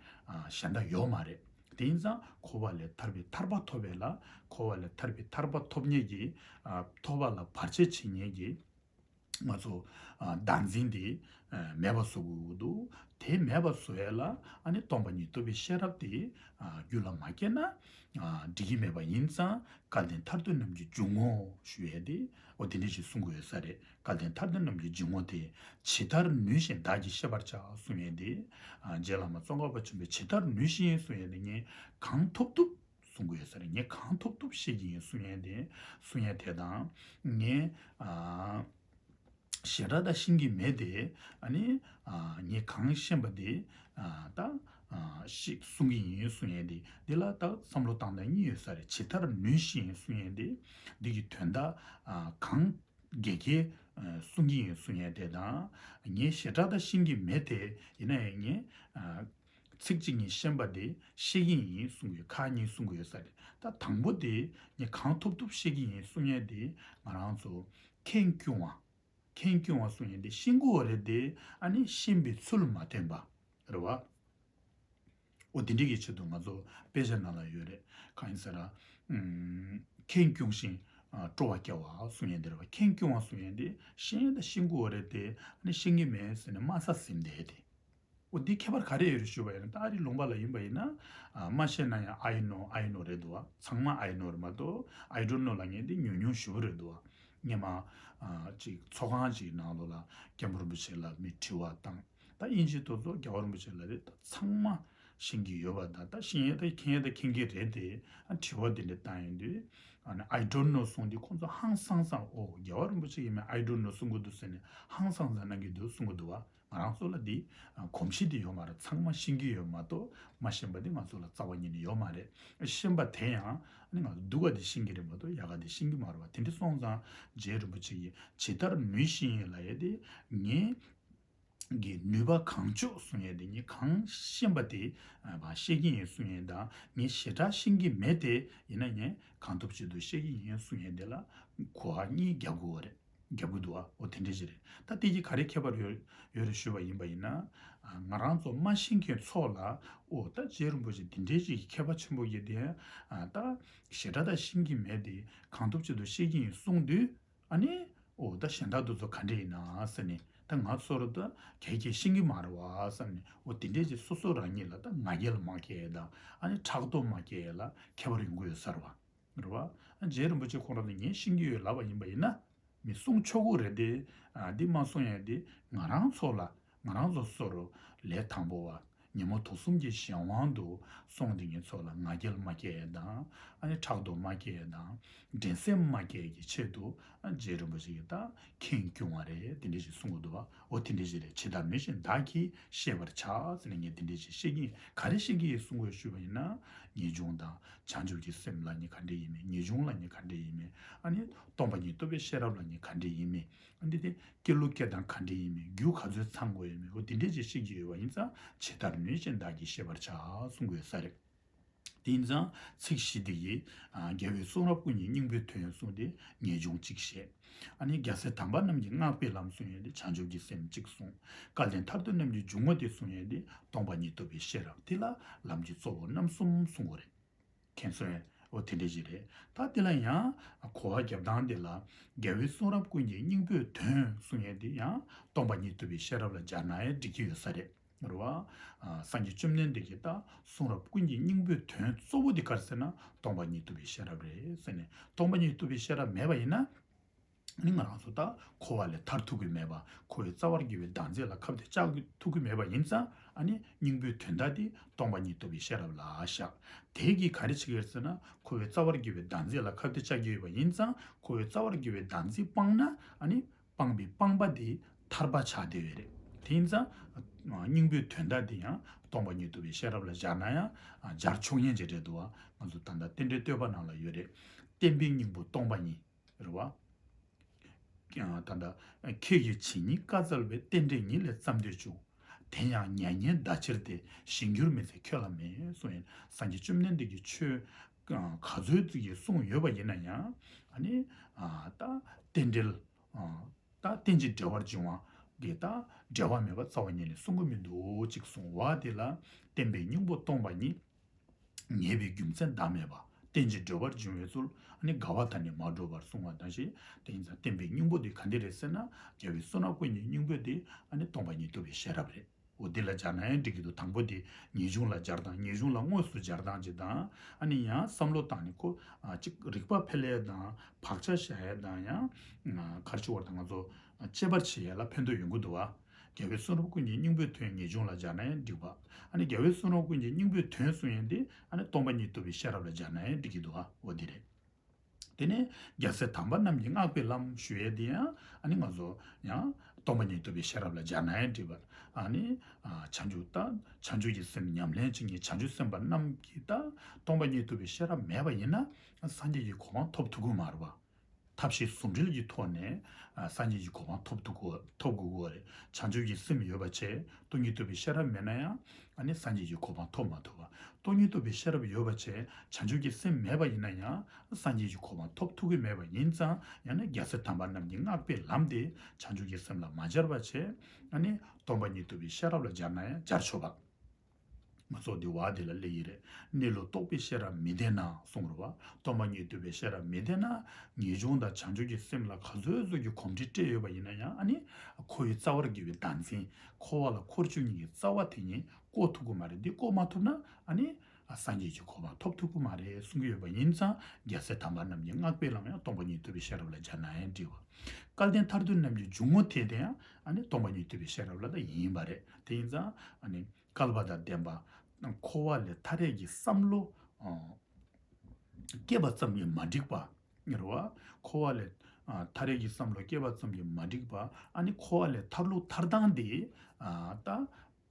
གཞན་དག་ཡོད་མ་རེད། དེ་ཡིན་ཙང་འཁོར་བ་ལས་ཐར་པའི་ཐར་པ་ཐོབ་པའི་ལ། འཁོར་བ་ལས་ཐར་པའི་ཐར་པ་ཐོབ་མཁན་གྱི། ཐོབ་པ་ལ་བར་ཆད་བྱེད་མཁན་གྱི། ང་ཚོ་ཨ་བདག་འཛིན་དེ་ཨ་མེད་པ་བཟོ་དགོས་ཀྱི་འདུག་དེ་མེད་པ་བཟོ་ཡས་ལ་ཨ་ནི་སྟོང་པ་ཉིད་རྟོགས་པའི་ཤེས་རབ་དེ་ཨ་རྒྱུད་ལ་མ་སྐྱེས་ན་ཨ་འགྲིག་གི་མེད་པ་ཡིན་ཙང་། སྐལ་ལྡན་ཐར་འདོད་རྣམས་ཀྱི་འཇུག་ངོགས་ཞུ་ཡས་དེ། འོ་དེ་འདྲ་ཞིག་གསུང་གི་ཡོད་ས་རེད། སྐལ་ལྡན་ཐར་འདོད་རྣམས་ཀྱི་འཇུག་ངོགས་དེ། ཇི་ལྟར་ནུས་བཞིན་བདག་གིས་ཤེས་པར་བྱ་གསུང་ཡས་དེ། ཨ་རྗེ་བླ་མ་ཙོང་ཁ་པ་ཆེན་པོས་ཇི་ལྟར་ནུས་བཞིན་གསུང་ཡས་དེ། ངས་གང་ཐུབ་ཐུབ་གསུང་གི་ཡོད་ས་རེད། ངས་གང་ཐུབ་ཐུབ་ཤེས་ཀྱི་ཡིན་གསུང་ཡས་དེ། གསུང་ཡས་དེ་དང་། ངས་ཨ་ཞེ་དྲག་ད་ཤེས་ཀྱི་མེད་དེ། ཨ་ནི་ཨ་ངས་གང་ཤེས་པ་དེ་ཨ་ད་ཨ་ཤེས་གསུང་གི་ཡིན་གསུང་ཡས་དེ། འདི་ལ་ད་བསམ་བློ་བཏང་སྟངས་གཉིས་ཡོད་ས་རེད། ཇི་ལྟར་ནུས་ཤིང་གསུང་ཡས་དེ། འདི་གི་དོན་དག་ཨ་གང་དགེ་རྒན་གསུང་གི་ཡིན་གསུང་ཡས་དེ་དང་། ངས་ཞེ་དྲག་ད་ཤེས་ཀྱི་མེད་དེ། ཡིན་ན་ཡང་ངས་ཨ་ཚིག་གཅིག་གཉིས་ཤེས་པ་དེ་ཤེས་ཀྱི་ཡིན་གསུང་གི། ཁག་གཉིས་གསུང་གི་ཡོད་ས་རེད། ད་དང་པོ་དེ་ངས་གང་ཐུབ་ཐུབ་ཤེས་ཀྱི་ཡིན་གསུང་ཡས་དེ། ང་རང་ཚོ་ཁེངས་སྐྱུང་བ། ཁེངས་སྐྱུང་བ་གསུང་ཡས་དེ་ཤེས་དགོས་པ་རེད་དེ། ཨ་ནི་ཤེས་པའི་ཚུལ་མ་སྟོན་པ་རེད་བ། འོ་དེ་འདྲའི་གི་ཆེད་དུ་ང་ཚོ་དཔེ་ཆ་ནང་ལ་ཡོད་རེད། གང་ཡིན་ཟེར་ན། ཨུམ། ཁེངས་སྐྱུང་ཞིང་ཨ་སྤྲོ་བ་སྐྱེ་བ་གསུང་ཡས་དེ་རེད་བ། ཁེངས་སྐྱུང་བ་གསུང་ཡས་དེ་ཤེས་ཡས་དང་ཤེས་དགོས་པ་རེད་དེ། ཨ་ནི་ཤེས་ཀྱི་མེད་ཟེར་ནས་དམའ་ས་ཟིན་བསྡད་དེ། འོ་འདི་ཁྱད་པར་ག་རེ་ཡོད་རེད་ཞུས་པ་ཡིན་ན། ད་ཨ་རི་ལུང་པ་ལ་ཡིན་པ་ཡིན་ན། ཨ་མ་ཤེས་ན་ཡང་I know, I know རེད་འདུག་བ། ཚང་མ་I know རེད་མ་གཏོགས། I don't know ལབ་མཁན་འདི་ཉུང་ཉུང་ཞེ་པོ་རེད་འདུག་བ། སྔོན་མ་ཨ་ཅིག་ཚོགས་ཁང་ཅིག་ནང་ལོགས་ལ་སྐྱབས་མགོན་རིན་པོ་ཆེ་ལ་མི་དྲི་བ་བཏང་། ད་དབྱིན་ཇི་དེ་ཚོ་རྒྱལ་བ་རིན་པོ་ཆེ་ལ་རེད། ད་ཚང་མ་ཤེས་ཀྱི་ཡོད་པ་དང་། ད་ཤེས་ཡས་ད་མཁྱེན་ཡས་ད་མཁྱེན་གྱི་རེད་དེ། ཨ་དྲི་བ་འདི་འདྲ་བཏང་ཡོང་དུས། ཨ་ནི་I don't know གསུངས་དུས་ཁོང་ཚོ་ཧང་སངས་སངས། འོ་རྒྱལ་བ་རིན་པོ་ཆེ་ཡིན་མིན་I don't know གསུང་གི་འདུག་ཟེར་ནས་ཧང་སངས་སངས་གནང་གི་འདུག་གསུང་གི་འདུག་བ། ང་རང་ཚོ་ལ་འདི་ཨ་གོམས་གཤིས་འདི་ཡོད་མ་རེད། ཚང་མ་ཤེས་ཀྱི་ཡོད་མ་གཏོགས། མ་ཤེས་པ་འདི་ང་ཚོ་ལ་རྩ་བ་ཉིད་ནས་ཡོད་མ་རེད། ཤེས་པ་དེ་ཡང་ཨ་ནི་ང་ཚོ་སྡུག་ག་དེ་ཤེས་ཀྱི་རེད་མ་གཏོགས་ཡག་ག་དེ་ཤེས་ཀྱི་མ་རེད་བ། དེ་འདྲ་སོང་ཙང་རྗེ་རིན་པོ་ཆེ་གིས་ཇི་ལྟར་ནུས་ཤིང་ལབ་ཡས་དེ། ངས་ཀྱི་ནུས་པ་གང་ལྕོགས་གསུང་ཡས་དེ། ངས་གང་ཤེས་པ་དེ་ཨ་བ་ཤེས་ཀྱི་ཡིན་གསུང་ཡས་དང་། ངས་ཞེ་དྲག་ཤེས་ཀྱི་མེད་དེ། ཡིན་ན་ངས་གང་ཐུབ་ཅི་ཐུབ་ཤེས་ཀྱི་ཡིན་གསུང་ཡས་དེ་ལ་གོ་བ་གཉིས་རྒྱབ་དགོས་པ་རེད། རྒྱབ་དགོས་འདུག་བ། འོ་དེ་འདྲ་ཞིག་རེད། ད་དེ་གི་ག་རེ་ཁྱད་པར་ཡོད་ཡོད་རེད་ཞུས་པ་ཡིན་པ་ཡིན་ན། ཨ་ང་རང་ཚོ་མ་ཤེས་མཁན་ཚོ་ལ། འོ་ད་རྗེ་རིན་པོ་ཆེ་དེ་འདྲའི་ཞིག་གི་མཁས་པ་ཆེན་པོ་གི་དེ། ཨ་ད་ཞེ་དྲག་ད་ཤེས་ཀྱི་མེད་དེ། གང་ཐུབ་ཅི་ཐུབ་ཤེས་ཀྱི་ཡིན་གསུངས་དུས། ཨ་ནི། འོ་ད་གཞན་དག་དེ་ཚོ་ག་འདྲ་ཡིན་ན་ཟེར་ནས། ད་ང་ཚོར་ད་གལ་གལ་ཤེས་ཀྱི་མ་རེད་བ་བསམ་ནས། འོ་དེ་འདྲས་ཀྱི་སོ་སོ་རང་ཉིད་ལ་ད་ང་རྒྱལ་མ་སྐྱེ་ཡས་དང་། ཨ་ནི་ཕྲག་དོག་མ་སྐྱེ་ཡས་ལ་ཁྱད་པར་ཡོང་གི་ཡོད་ས་རེད་བ། རེད་བ། ཨ་རྗེ་རིན་པོ་ཆེ་ཁོང་རང་ནས་ངས་ཤེས་ཀྱི་ཡོད་ལབ་པ་ཡིན་པ་ཡིན་ན། མི་གསུང་ཆོག་གི་རེད་དེ། ཨ་འདི་མ་གསུང་ཡ་དེ་ང་རང་ཚོ་ལ་ང་རང་ཚོ་སོ་རུ་ལས་དང་པོ་བ། ཉོན་མོངས་དུག་གསུམ་གྱི་གཞན་དབང་དུ་སོང་དེ་ངེད་ཚོ་ལ་ང་རྒྱལ་མ་སྐྱེ་ཡ་དང་། ཨ་ནི་ཕྲག་དོག་མ་སྐྱེ་ཡ་དང་། འགྲན་སེམས་མ་སྐྱེ་ཡ་གི་ཆེད་དུ། ཨ་རྗེ་རིན་པོ་ཆེ་གིས་ད་ཁེངས་སྐྱུང་བ་རེད། དེ་འདྲ་ཞིག་གསུང་གི་འདུག་བ། འོ་དེ་འདྲ་ཞིག་རེད། ཇི་ལྟར་ནུས་བཞིན་བདག་གིས་ཤེས་པར་བྱ་ཟེར་ནས་ངས་དེ་འདྲ་ཞིག་བཤད་ཀྱིན། ག་རེ་བཤད་ཀྱི་ཡིན་གསུང་དགོས་ཞུས་པ་ཡིན་ན། ངེས་འབྱུང་དང་བྱང་ཆུབ་ཀྱི་སེམས་ལབ་ནི་ག་འདྲ་ཡིན་མིན། ངེས་འབྱུང་ལབ་ནི་ག་འདྲ་ཡིན་མིན། ཨ་ནི་སྟོང་པ་ཉིད་རྟོགས་པའི་ཤེས་རབ་ལབ་ནི་ག་འདྲ་ཡིན་མིན། ཨ་ནི་དེ་སྐྱེ་ལུགས་སྐྱེ་སྟངས་ག་འདྲ་ཡིན་མིན། རྒྱུ་ག་ཚོད་ཚང་དགོས་ཡིན་མིན། འོ་དེ་འདྲ་ཅིག་བཤད་ཀྱི་ཡོད་པ་ཡིན་ཙང་། ཇི་ལྟར་ནུས་བཞིན་བདག་གིས་ཤེས་པར་བྱ་གསུང་དགོས་ས་རེད། དེ་ཡིན་ཙང་ཚིག་བཞི་དེ་ཡིས། ཨ་རྒྱལ་བའི་གསུང་རབ་ཀུན་གྱི་སྙིང་པོའི་དོན་གསུངས་ཏེ་ངེས་འབྱུང་གཅིག་བཤད། ཨ་ནི་རྒྱལ་སྲས་དམ་པ་རྣམས་ཀྱིས་བསྔགས་པའི་ལམ་གསུངས་ཡོད་དེ་བྱང་ཆུབ་ཀྱི་སེམས་གཅིག་གསུངས། སྐལ་ལྡན་ཐར་འདོད་རྣམས་ཀྱི་འཇུག་ངོགས་དེ་གསུངས་ཡོད་དེ་སྟོང་པ་ཉིད་རྟོགས་པའི་ཤེས་རབ། དེ་ལ་ལམ་གྱི་གཙོ་བོ་རྣམ་གསུམ་གསུང་དགོས་རེད། མཁྱེན་སོང་ངས། འོ་དེ་འདྲ་ཞིག་རེད། ད་དེ་ལ་ཡང་གོ་བ་རྒྱབ་སྟངས་དེ་ལ། རྒྱལ་བའི་གསུང་རབ་ཀུན་གྱི་སྙིང་པོའི་དོན་གསུང་ཡས་དེ་ཡང་སྟོང་པ་ཉིད་རྟོགས་པའི་ཤེས་རབ་ལ་སྦྱར་ན་ཡང་འགྲིག་གི་ཡོད་ས་རེད། རེད་བ། ཨ་སངས་རྒྱས་བཅོམ་ལྡན་འདས་ཀྱི་ད་གསུང་རབ་ཀུན་གྱི་སྙིང་པོའི་དོན་གཙོ་བོ་དེ་ག་རེ་ཟེར་ན་སྟོང་པ་ཉིད་རྟོགས་པའི་ཤེས་རབ་རེད་ཟེར་ནས། སྟོང་པ་ཉིད་རྟོགས་པའི་ཤེས་རབ་མེད་པ་ཡིན་ན། ནི་ང་རང་ཚོ་ད་འཁོར་བ་ལས་ཐར་ཐུབ་ཀྱི་མེད་པ། འཁོར་བའི་རྩ་བར་གྱུར་པའི་བདག་འཛིན་ལ་ཁ་གཏད་གཅོག་ཐུབ་ཀྱི་མེད་པ་ཡིན་ཙང་། ཨ་ནི་སྙིང་པོའི་དོན་དག་དེ་སྟོང་པ་ཉིད་རྟོགས་པའི་ཤེས་རབ་ལ་བཞག་དེ་གིས་ག་རེ་བྱེད་ཀྱི་ཡོད་ཟེར་ན། འཁོར་བའི་རྩ་བར་གྱུར་པའི་བདག་འཛིན་ལ་ཁ་གཏད་གཅོག་གི་ཡོད་པ་ཡིན་ཙང་། འཁོར་བའི་རྩ་བར་གྱུར་པའི་བདག་འཛིན་སྤངས་ན། ཨ་ནི་སྤངས་པའི་སྤངས་པ་དེ་ཐར་པ་ཆགས་བསྡད་ཡོད་རེད། དེ་ཡིན་ཙང་། སྙིང་པོའི་དོན་དག་དེ་ཡང་སྟོང་པ་ཉིད་རྟོགས་པའི་ཤེས་རབ་ལ་སྦྱར་ན་ཡང་སྦྱར་ཆོག་ཉན་ཅིག་རེད་འདུག་བ། ང་ཚོ་ད་ལྟ་རྟེན་འབྲེལ་བསྟོད་པ་ནང་ལ་ཡོད་རེད། བསྟན་པའི་སྙིང་པོ་སྟོང་པ་ཉིད། རེད་བ། ད་ལྟ་ཁྱེད་ཀྱི་བྱས་ཉེས་བཀའ་སྩལ་བའི། རྟེན་འབྲེལ་ཉིད་ལས་བརྩམས་འདོད་བཅུག་དེ་ཡང་མྱ་ངན་འདའ་ཕྱིར་ཏེ། གཞན་འགྱུར་མི་འཚལ་ཁྱོད་ལ་མེད། གསུངས་ཡིན། སངས་རྒྱས་བཅོམ་ལྡན་འདས་ཀྱིས་ཆོས་ག་ཚོད་ཅིག་གསུངས་ཡོད་པ་ཡིན་ན་ཡང་། ཨ་ནི་ད་རྟེན་འབྲེལ། ད་རྟེན་ཅིང་འབྲེལ་བར་འབྱུང་བ་གི་ད་འབྲེལ་བ་མེད་པ་རྩ་བ་ཉིད་ནས་གསུང་གི་མི་འདུག་ཅིག་གསུངས་བ་དེ་ལ། བསྟན་པའི་སྙིང་པོ་སྟོང་པ་ཉིད། ངེས་པའི་རྒྱུ་མཚན་བདག་མེད་པ། རྟེན་ཅིང་འབྲེལ་བར་འབྱུང་བའི་ཚུལ། ཨ་ནི་དགའ་བ་དང་ནི་མ་འགྲོགས་པར་གསུང་བ་དང་ཞེས། དེ་ཡིན་ཙང་བསྟན་པའི་སྙིང་པོ་དེ་ག་འདི་རེད་ཟེར་ན། རྒྱལ་བའི་གསུང་རབ་ཀུན་གྱི་སྙིང་པོ་དེ་ཨ་ནི་སྟོང་པ་ཉིད་རྟོགས་པའི་ཤེས་རབ་རེད། འོ་འདི་ལ་སྦྱར་ན་ཡང་འགྲིག་གི་འདུག་དང་པོ་དེ་ངེས་འབྱུང་ལ་སྦྱར་སྟངས། ངེས་འབྱུང་ལ་དངོས་སུ་སྦྱར་སྟངས་ཅིག་དང་། ཨ་ནི་ཡང་བསམ་བློ་བཏང་ནས་ཁོ་ཨ་ཅིག་རིག་པ་འཕེལ་ཡས་དང་བག་ཆགས་བཞག་ཡས་དང་། ཡང་ཨ་ག་རེ་ཞུ་དགོས་རེད། ད་ང་ཚོ་དཔྱད་པ་བྱེད་ཡས་ལ་ཕན་ཐོགས་ཡོང་གི་འདུག་བ། རྒྱལ་བའི་གསུང་རབ་ཀུན་གྱི་སྙིང་པོའི་དོན་ངེས་འབྱུང་ལ་སྦྱར་ན་ཡང་འགྲིག་པ། ཨ་ནི་རྒྱལ་བའི་གསུང་རབ་ཀུན་གྱི་སྙིང་པོའི་དོན་གསུང་ཡས་དེ་ཨ་ནི་སྟོང་པ་ཉིད་རྟོགས་པའི་ཤེས་རབ་ལ་སྦྱར་ན་ཡང་འགྲིག་གི་འདུག་བ། འོ་འདི་རེད། དེ་ནས་རྒྱལ་སྲས་དམ་པ་རྣམས་ཀྱིས་བསྔགས་པའི་ལམ་ཞུ་ཡས་དེ་ཡང་། ཨ་ནི་ང་ཚོ་ཡང་སྟོང་པ་ཉིད་རྟོགས་པའི་ཤེས་རབ་ལ་སྦྱར་ན་ཡང་འགྲིག་པ། ཨ་ནི་ཨ་བྱང་ཆུབ་ད་བྱང་ཆུབ་ཀྱི་སེམས་ཉམས་ལེན་བྱེད་མཁན་བྱང་ཆུབ་སེམས་དཔའ་རྣམས་ཀྱིས་ད་སྟོང་པ་ཉིད་རྟོགས་པའི་ཤེས་རབ་མེད་པ་ཡིན་ན། སངས་རྒྱས་ཀྱི་གོ་འཕང་ཐོབ་ཐུབ་ཀྱི་མ་རེད་པ། ཐབས་ཤེས་ཟུང་འབྲེལ་གྱི་ཐོག་ནས་ཨ་སངས་རྒྱས་ཀྱི་གོ་འཕང་ཐོབ་ཐུབ་དགོས། ཐོབ་དགོས་ཀྱི་རེད། བྱང་ཆུབ་ཀྱི་སེམས་ཡོད་པ་བྱས། སྟོང་ཉིད་རྟོགས་པའི་ཤེས་རབ་མེད་ན་ཡང་། ཨ་ནི་སངས་རྒྱས་ཀྱི་གོ་འཕང་ཐོབ་མ་ཐུབ་པ། སྟོང་ཉིད་རྟོགས་པའི་ཤེས་རབ་ཡོད་པ་བྱས། བྱང་ཆུབ་ཀྱི་སེམས་མེད་པ་ཡིན་ན་ཡང་། སངས་རྒྱས་ཀྱི་གོ་འཕང་ཐོབ་ཐུབ་ཀྱི་མེད་པ་ཡིན་ཙང་། ཡང་ན་རྒྱལ་སྲས་དམ་པ་རྣམས་ཀྱིས་བསྔགས་པའི་ལམ་དེ་བྱང་ཆུབ་ཀྱི་སེམས་ལ་མ་སྦྱར་བ་བྱས། ཨ་ནི་སྟོང་པ་ཉིད་རྟོགས་པའི་ཤེས་རབ་ལ་སྦྱར་ན་ཡང་སྦྱར་ཆོག་པ། ང་ཚོ་འདི་བ་འདི་ལ་སླེབས་ཀྱི་རེད། གནས་ལུགས་རྟོགས་པའི་ཤེས་རབ་མི་ལྡན་ན་གསུངས་རེད་བ། སྟོང་པ་ཉིད་རྟོགས་པའི་ཤེས་རབ་མི་ལྡན་ན། ངེས་འབྱུང་དང་བྱང་ཆུབ་ཀྱི་སེམས་ལ་ག་ཚོད་ཚོད་ཀྱི་གོམས་འདྲིས་སྤྲད་ཡོད་པ་ཡིན་ན་ཡང་། ཨ་ནི་འཁོར་བའི་རྩ་བར་གྱུར་པའི་བདག་འཛིན། འཁོར་བ་ལ་འཁོར་བཅུག་མཁན་གྱི་རྩ་བ་དེ་ཉིད་བཀོག་ཐུབ་ཀྱི་མ་རེད། འདི་བཀོག་མ་ཐུབ་ན། ཨ་ནི་སངས་རྒྱས་ཀྱི་གོ་འཕང་ཐོབ་ཐུབ་ཀྱི་མ་རེད་གསུང་གི་ཡོད་པ་ཡིན་ཙང་། རྒྱལ་སྲས་དམ་པ་རྣམས་ཀྱིས་བསྔགས་པའི་ལམ་ཡང་སྟོང་པ་ཉིད་རྟོགས་པའི་ཤེས་རབ་ལ་སྦྱར་ན་ཡང་འགྲིག་པ། སྐལ་ལྡན་ཐར་འདོད་རྣམས་ཀྱི་འཇུག་ངོགས་དེ་དེ་ཡང་། ཨ་ནི་སྟོང་པ་ཉིད་རྟོགས་པའི་ཤེས་རབ་ལ་ད་ཡིན་པ་རེད། དེ་ཡིན་ཙང་། ཨ་ནི་བསྐལ་པ་དང་ལྡན་པ། འཁོར་བ་ལས་ཐར་ཡས་ཀྱི་བསམ་བློ་ཨ་སྐྱེས་པ་ཙམ་གྱིས་མ་འགྲིག་པ། རེད་བ། འཁོར་བ་ལས་ཨ་ཐར་ཡས་ཀྱི་བསམ་བློ་སྐྱེས་པ་ཙམ་གྱིས་མ་འགྲིག་པ། ཨ་ནི་འཁོར་བ་ལས་ཐར་ལུགས་ཐར་སྟངས་དེ་ཨ་ད་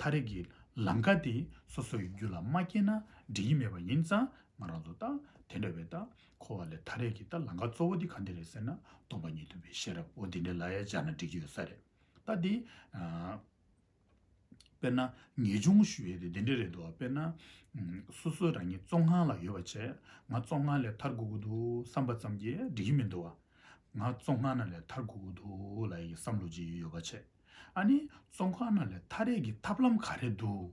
ཐར་ཡས་ཀྱི་ལམ་ཀ་དེ་སོ་སོའི་རྒྱུད་ལ་མ་སྐྱེས་ན་འགྲིག་གི་མེད་པ་ཡིན་ཙང་། ང་རང་ཚོ་ད་དེ་འདྲ་བའི་ད་འཁོར་བ་ལས་ཐར་ཡས་ཀྱི་ད་ལམ་ཀ་གཙོ་བོ་དེ་ག་འདི་རེད་ཟེར་ན། སྟོང་པ་ཉིད་རྟོགས་པའི་ཤེས་རབ། འོ་འདི་འདྲ་ལ་ཡ་སྦྱར་ན་འགྲིག་གི་ཡོད་ས་རེད། ད་འདི་ཨ་དཔེར་ན་ངེས་འབྱུང་ཞུ་ཡས་དེ་འདི་འདྲ་རེད་འདུག་བ། དཔེར་ན་ཨ་སོ་སོ་རང་ཉིད་བཙོན་ཁང་ལ་ཡོད་པ་བྱས། ང་བཙོན་ཁང་ལས་ཐར་དགོས་ཀྱི་འདུག་བསམ་པ་ཙམ་གྱིས་འགྲིག་གི་མི་འདུག་བ། ང་བཙོན་ཁང་ནང་ལས་ཐར་དགོས་ཀྱི་འདུག་ལབ་ཡས་ཀྱི་བསམ་བློ་ཅིག་ཡོད་པ་བྱས། ཨ་ནི་བཙོན་ཁང་ནང་ལས་ཐར་ཡས་ཀྱི་ཐབས་ལམ་ག་རེ་འདུག་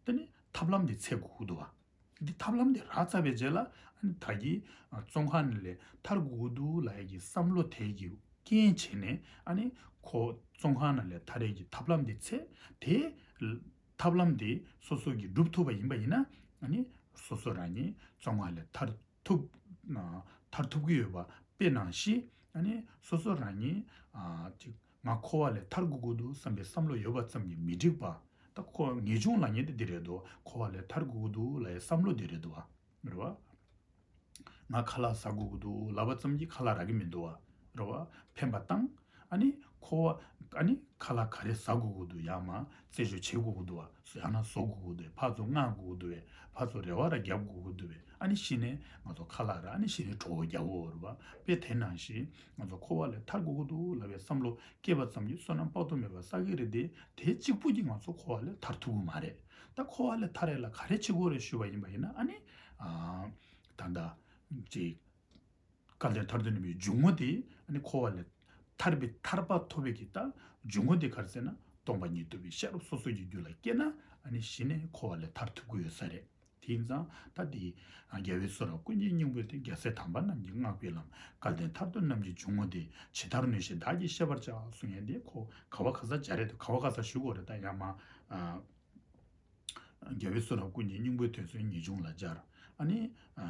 དེ་ནི་ཐབས་ལམ་དེ་འཚོལ་དགོས་ཀྱི་འདུག་བ། འདི་ཐབས་ལམ་དེ་རག་ཚར་བའི་རྗེས་ལ། ཨ་ནི་ད་གིན་ཨ་བཙོན་ཁང་ནང་ལས་ཐར་དགོས་ཀྱི་འདུག་ལབ་ཡས་ཀྱི་བསམ་བློ་དེ་གི་རྐྱེན་བྱས་ནས། ཨ་ནི་ཁོ་བཙོན་ཁང་ནང་ལས་ཐར་ཡས་ཀྱི་ཐབས་ལམ་དེ་འཚོལ། དེ་ཐབས་ལམ་དེ་སོ་སོ་གིས་སྒྲུབ་ཐུབ་པ་ཡིན་པ་ཡིན་ན། ཨ་ནི་སོ་སོ་རང་ཉིད་བཙོན་ཁང་ལས་ཐར་ཐུབ། ཨ་ཐར་ཐུབ་ཀྱི་ཡོད་པ་དཔེ་ནང་བཞིན། ཨ་ནི་སོ་སོ་རང་ཉིད་ཨ་ཅིག་ང་འཁོར་བ་ལས་ཐར་དགོས་ཀྱི་འདུག་བསམ་པའི་བསམ་བློ་ཡོད་པ་ཙམ་གྱིས་མི་འགྲིག་པ། ད་ཁོ་ངེས་འབྱུང་ལབ་མཁན་དེ་འདི་རེད་དོ། འཁོར་བ་ལས་ཐར་དགོས་ཀྱི་འདུག་ལབ་ཡའི་བསམ་བློ་འདི་རེད་དོ། རེད་བ། ང་ཁ་ལག་ཟ་དགོས་ཀྱི་འདུག་ལབ་པ་ཙམ་གྱིས་ཁ་ལག་རག་གི་མི་འདུག་བ། རེད་བ། ཕན་པ་བཏང་། ཨ་ནི་འཁོར་བ། ཨ་ནི་ཁ་ལག་ག་རེ་ཟ་དགོས་ཀྱི་འདུག་ཡང་མ་རྩེད་འཇོ་བྱེད་དགོས་ཀྱི་འདུག་བ། ཡང་ན་བཟོ་དགོས་ཀྱི་འདུག་བ། ཕར་ཚུར་མངགས་དགོས་ཀྱི་འདུག་བ། ཕར་ཚུར་རེ་བ་ར་རྒྱབ་དགོས་ཀྱི་འདུག་བ། ཨ་ནི་གཞི་ནས་ང་ཚོ་ཁ་ལག་ར་ཨ་ནི་གཞི་ནས་གྲོགས་པོ་རྒྱབ་འོ་རེད་བ། དཔེ་དེ་ནང་བཞིན་ང་ཚོ་འཁོར་བ་ལས་ཐར་དགོས་ཀྱི་འདུག་ལབ་པའི་བསམ་བློ་སྐྱེས་པ་ཙམ་གྱིས་བསོད་ནམས་དཔག་ཏུ་མེད་པ་བསགས་ཀྱི་རེད་དེ། དེ་གཅིག་པུ་གྱིས་ང་ཚོ་འཁོར་བ་ལས་ཐར་ཐུབ་ཀྱི་མ་རེད། ད་འཁོར་བ་ལས་ཐར་ཡས་ལ་ག་རེ་བྱེད་དགོས་རེད་ཞུས་པ་ཡིན་པ་ཡིན་ན། ཨ་ནི་ཨ་ད་ལྟ་ཅིག་སྐལ་ལྡན་ཐར་འདོད་རྣམས་ཀྱི་འཇུག་ངོགས་དེ། ཨ་ནི་འཁོར་བ་ལས་ཐར་པའི་ཐར་པ་ཐོབ་པའི་གི་ད་འཇུག་ངོགས་དེ་ག་རེ་ཟེར་ན། སྟོང་པ་ཉིད་རྟོགས་པའི་ཤེས་རབ་སོ་སོ་ཡི་རྒྱུད་ལ་སྐྱེས་ན། ཨ་ནི་གཞི་ནས་འཁོར་བ་ལས་ཐར་ཐུབ་ཀྱི་ཡོད་ས་རེད། དེ་ཡིན་ཙང་ད་འདི་རྒྱལ་བའི་གསུང་རབ་ཀུན་གྱི་སྙིང་པོ་སྟེ། རྒྱལ་སྲས་དམ་པ་རྣམས་ཀྱིས་བསྔགས་པའི་ལམ། སྐལ་ལྡན་ཐར་འདོད་རྣམས་ཀྱི་འཇུག་ངོགས་དེ། ཇི་ལྟར་ནུས་ཤེས་བདག་གིས་ཤེས་པར་བྱ། གསུང་ཡས་འདི་ཁོ་ག་བ་ག་ས་སྦྱར་རེད་དོ། ག་བ་ག་ས་ཞུ་དགོས་རེད། ད་ཡང་མ་ཨ་རྒྱལ་བའི་གསུང་རབ་ཀུན་གྱི་སྙིང་པོའི་དོན་ཚན་ངེས་འབྱུང་ལ་སྦྱར། ཨ་ནི་ཨ་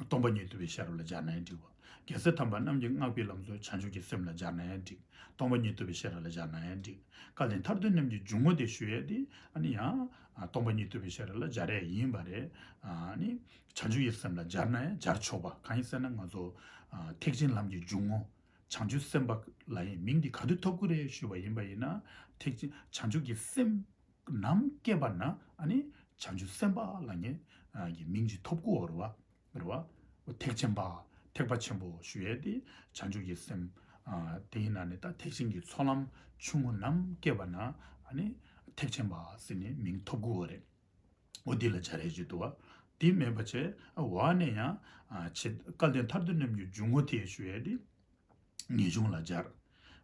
སྟོང་པ་ཉིད་རྟོགས་པའི་ཤེས་རབ་ལ་སྦྱར་ན་ཡང་འགྲིག་པ། རྒྱལ་སྲས་དམ་པ་རྣམས་ཀྱིས་བསྔགས་པའི་ལམ་སོགས་བྱང་ཆུབ་ཀྱི་སེམས་ལ་སྦྱར་ན་ཡང་འགྲིག། སྟོང་པ་ཉིད་རྟོགས་པའི་ཤེས་རབ་ལ་སྦྱར་ན་ཡང་འགྲིག། སྐལ་ལྡན་ཐར་འདོད་རྣམས་ཀྱི་འཇུག་ངོགས་དེ་ཞུ་ཡས་དེ། ཨ་ནི་ཡང་ཨ་སྟོང་པ་ཉིད་རྟོགས་པའི་ཤེས་རབ་ལ་སྦྱར་ཡས་ཡིན་པ་རེད། ཨ་ནི་བྱང་ཆུབ་ཀྱི་སེམས་ལ་སྦྱར་ན་ཡང་སྦྱར་ཆོག་པ། གང་ཡིན་ཟེར་ན། ང་ཚོ་ཨ་ཐེག་ཆེན་ལམ་གྱི་འཇུག་ངོགས་བྱང་ཆུབ་སེམས་དཔའ་ལབ་ཡས་མིང་འདི་ག་དུས་ཐོབ་ཀྱི་རེད་ཞུས་པ་ཡིན་པ་ཡིན་ན། ཐེག་ཆེན་བྱང་ཆུབ་ཀྱི་སེམས་ནམ་སྐྱེས་པ་ན། ཨ་ནི་བྱང་ཆུབ་སེམས་དཔའ་ལབ་མཁན་ཨ་གི་མིང་ཅིག་ཐོབ་ཀྱི་ཡོད་རེད་བ། རེད་བ། ཐེག་ཆེན་པ། ཐེག་པ་ཆེན་པོ་ཞུ་ཡས་དེ་བྱང་ཆུབ་ཀྱི་སེམས། ཨ་དེ་ཡིན་ན་ནི་ད་ཐེག་ཆེན་གྱི་ཚོགས་ལམ་ཆུང་ངུ་ནམ་སྐྱེས་པ་ན། ཨ་ནི་ཐེག་ཆེན་པ་ཟེར་ནས་མིང་ཐོབ་ཀྱི་ཡོད་རེད། འོ་འདི་ལ་སྦྱར་ཡས་ཅིག་འདུག་བ། དེ་མེད་པ་བྱས། ཨ་འོག་ནས་ཡང་ཨ་ཆེ་སྐལ་ལྡན་ཐར་འདོད་རྣམས་ཀྱི་འཇུག་ངོགས་དེ་ཞུ་ཡས་དེ་ངེས་འབྱུང་ལ་སྦྱར།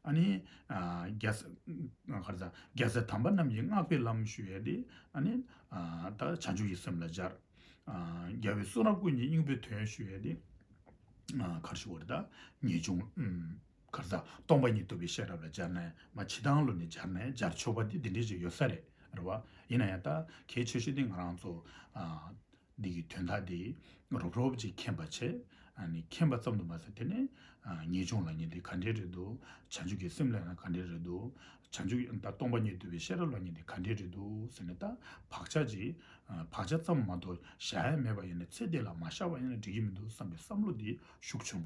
ཨ་ནི་ཨ་རྒྱལ་སྲས་ག་རེ་ཟ། རྒྱལ་སྲས་དམ་པ་རྣམས་ཀྱིས་བསྔགས་པའི་ལམ་ཞུ་ཡས་དེ། ཨ་ནི་ཨ་ད་བྱང་ཆུབ་ཀྱི་སེམས་ལ་སྦྱར། ཨ་རྒྱལ་བའི་གསུང་རབ་ཀུན་གྱི་སྙིང་པོའི་དོན་ཞུ་ཡས་དེ། ཨ་ག་རེ་ཞུ་དགོས་རེད། ད་ངེས་འབྱུང་ཨུམ་ག་རེ་ཟ། སྟོང་པ་ཉིད་རྟོགས་པའི་ཤེས་རབ་ལ་སྦྱར་ན་ཡང་མ། སྤྱིར་བཏང་ལོ་ནས་སྦྱར་ན་ཡང་སྦྱར་ཆོག་པ་དེ་འདི་འདྲས་ཅིག་ཡོད་ས་རེད། རེད་བ། ཡིན་ན་ཡང་ད་གལ་ཆེ་ཤོས་དེ་ང་རང་ཚོ་ཨ་འདི་གི་དོན་དག་དེ་རོབ་རོབ་ཅིག་མཁྱེན་པ་བྱས། ཨ་ནི་མཁྱེན་པ་ཙམ་དུ་མ་ཟད། དེ་ནས་ཨ་ངེས་འབྱུང་ལབ་མཁན་དེ་ག་འདྲས་རེད་འདུག། བྱང་ཆུབ་ཀྱི་སེམས་ལབ་ན་ག་འདྲས་རེད་འདུག། བྱང་ཆུབ་ཀྱི་ད་སྟོང་པ་ཉིད་རྟོགས་པའི་ཤེས་རབ་ལབ་མཁན་དེ་ག་འདྲས་རེད་འདུག་ཟེར་ནས། ད་བག་ཆགས་ཀྱི་ཨ་བག་ཆགས་ཙམ་མ་གཏོགས་བཞག་ཡ་མེད་པ་ཡིན་ན། ཚེ་འདི་ལ་མ་བཞག་པ་ཡིན་ན་འགྲིག་གི་མི་འདུག་བསམ་པའི་བསམ་བློ་འདི་ཤུགས་ཆེན་པོ།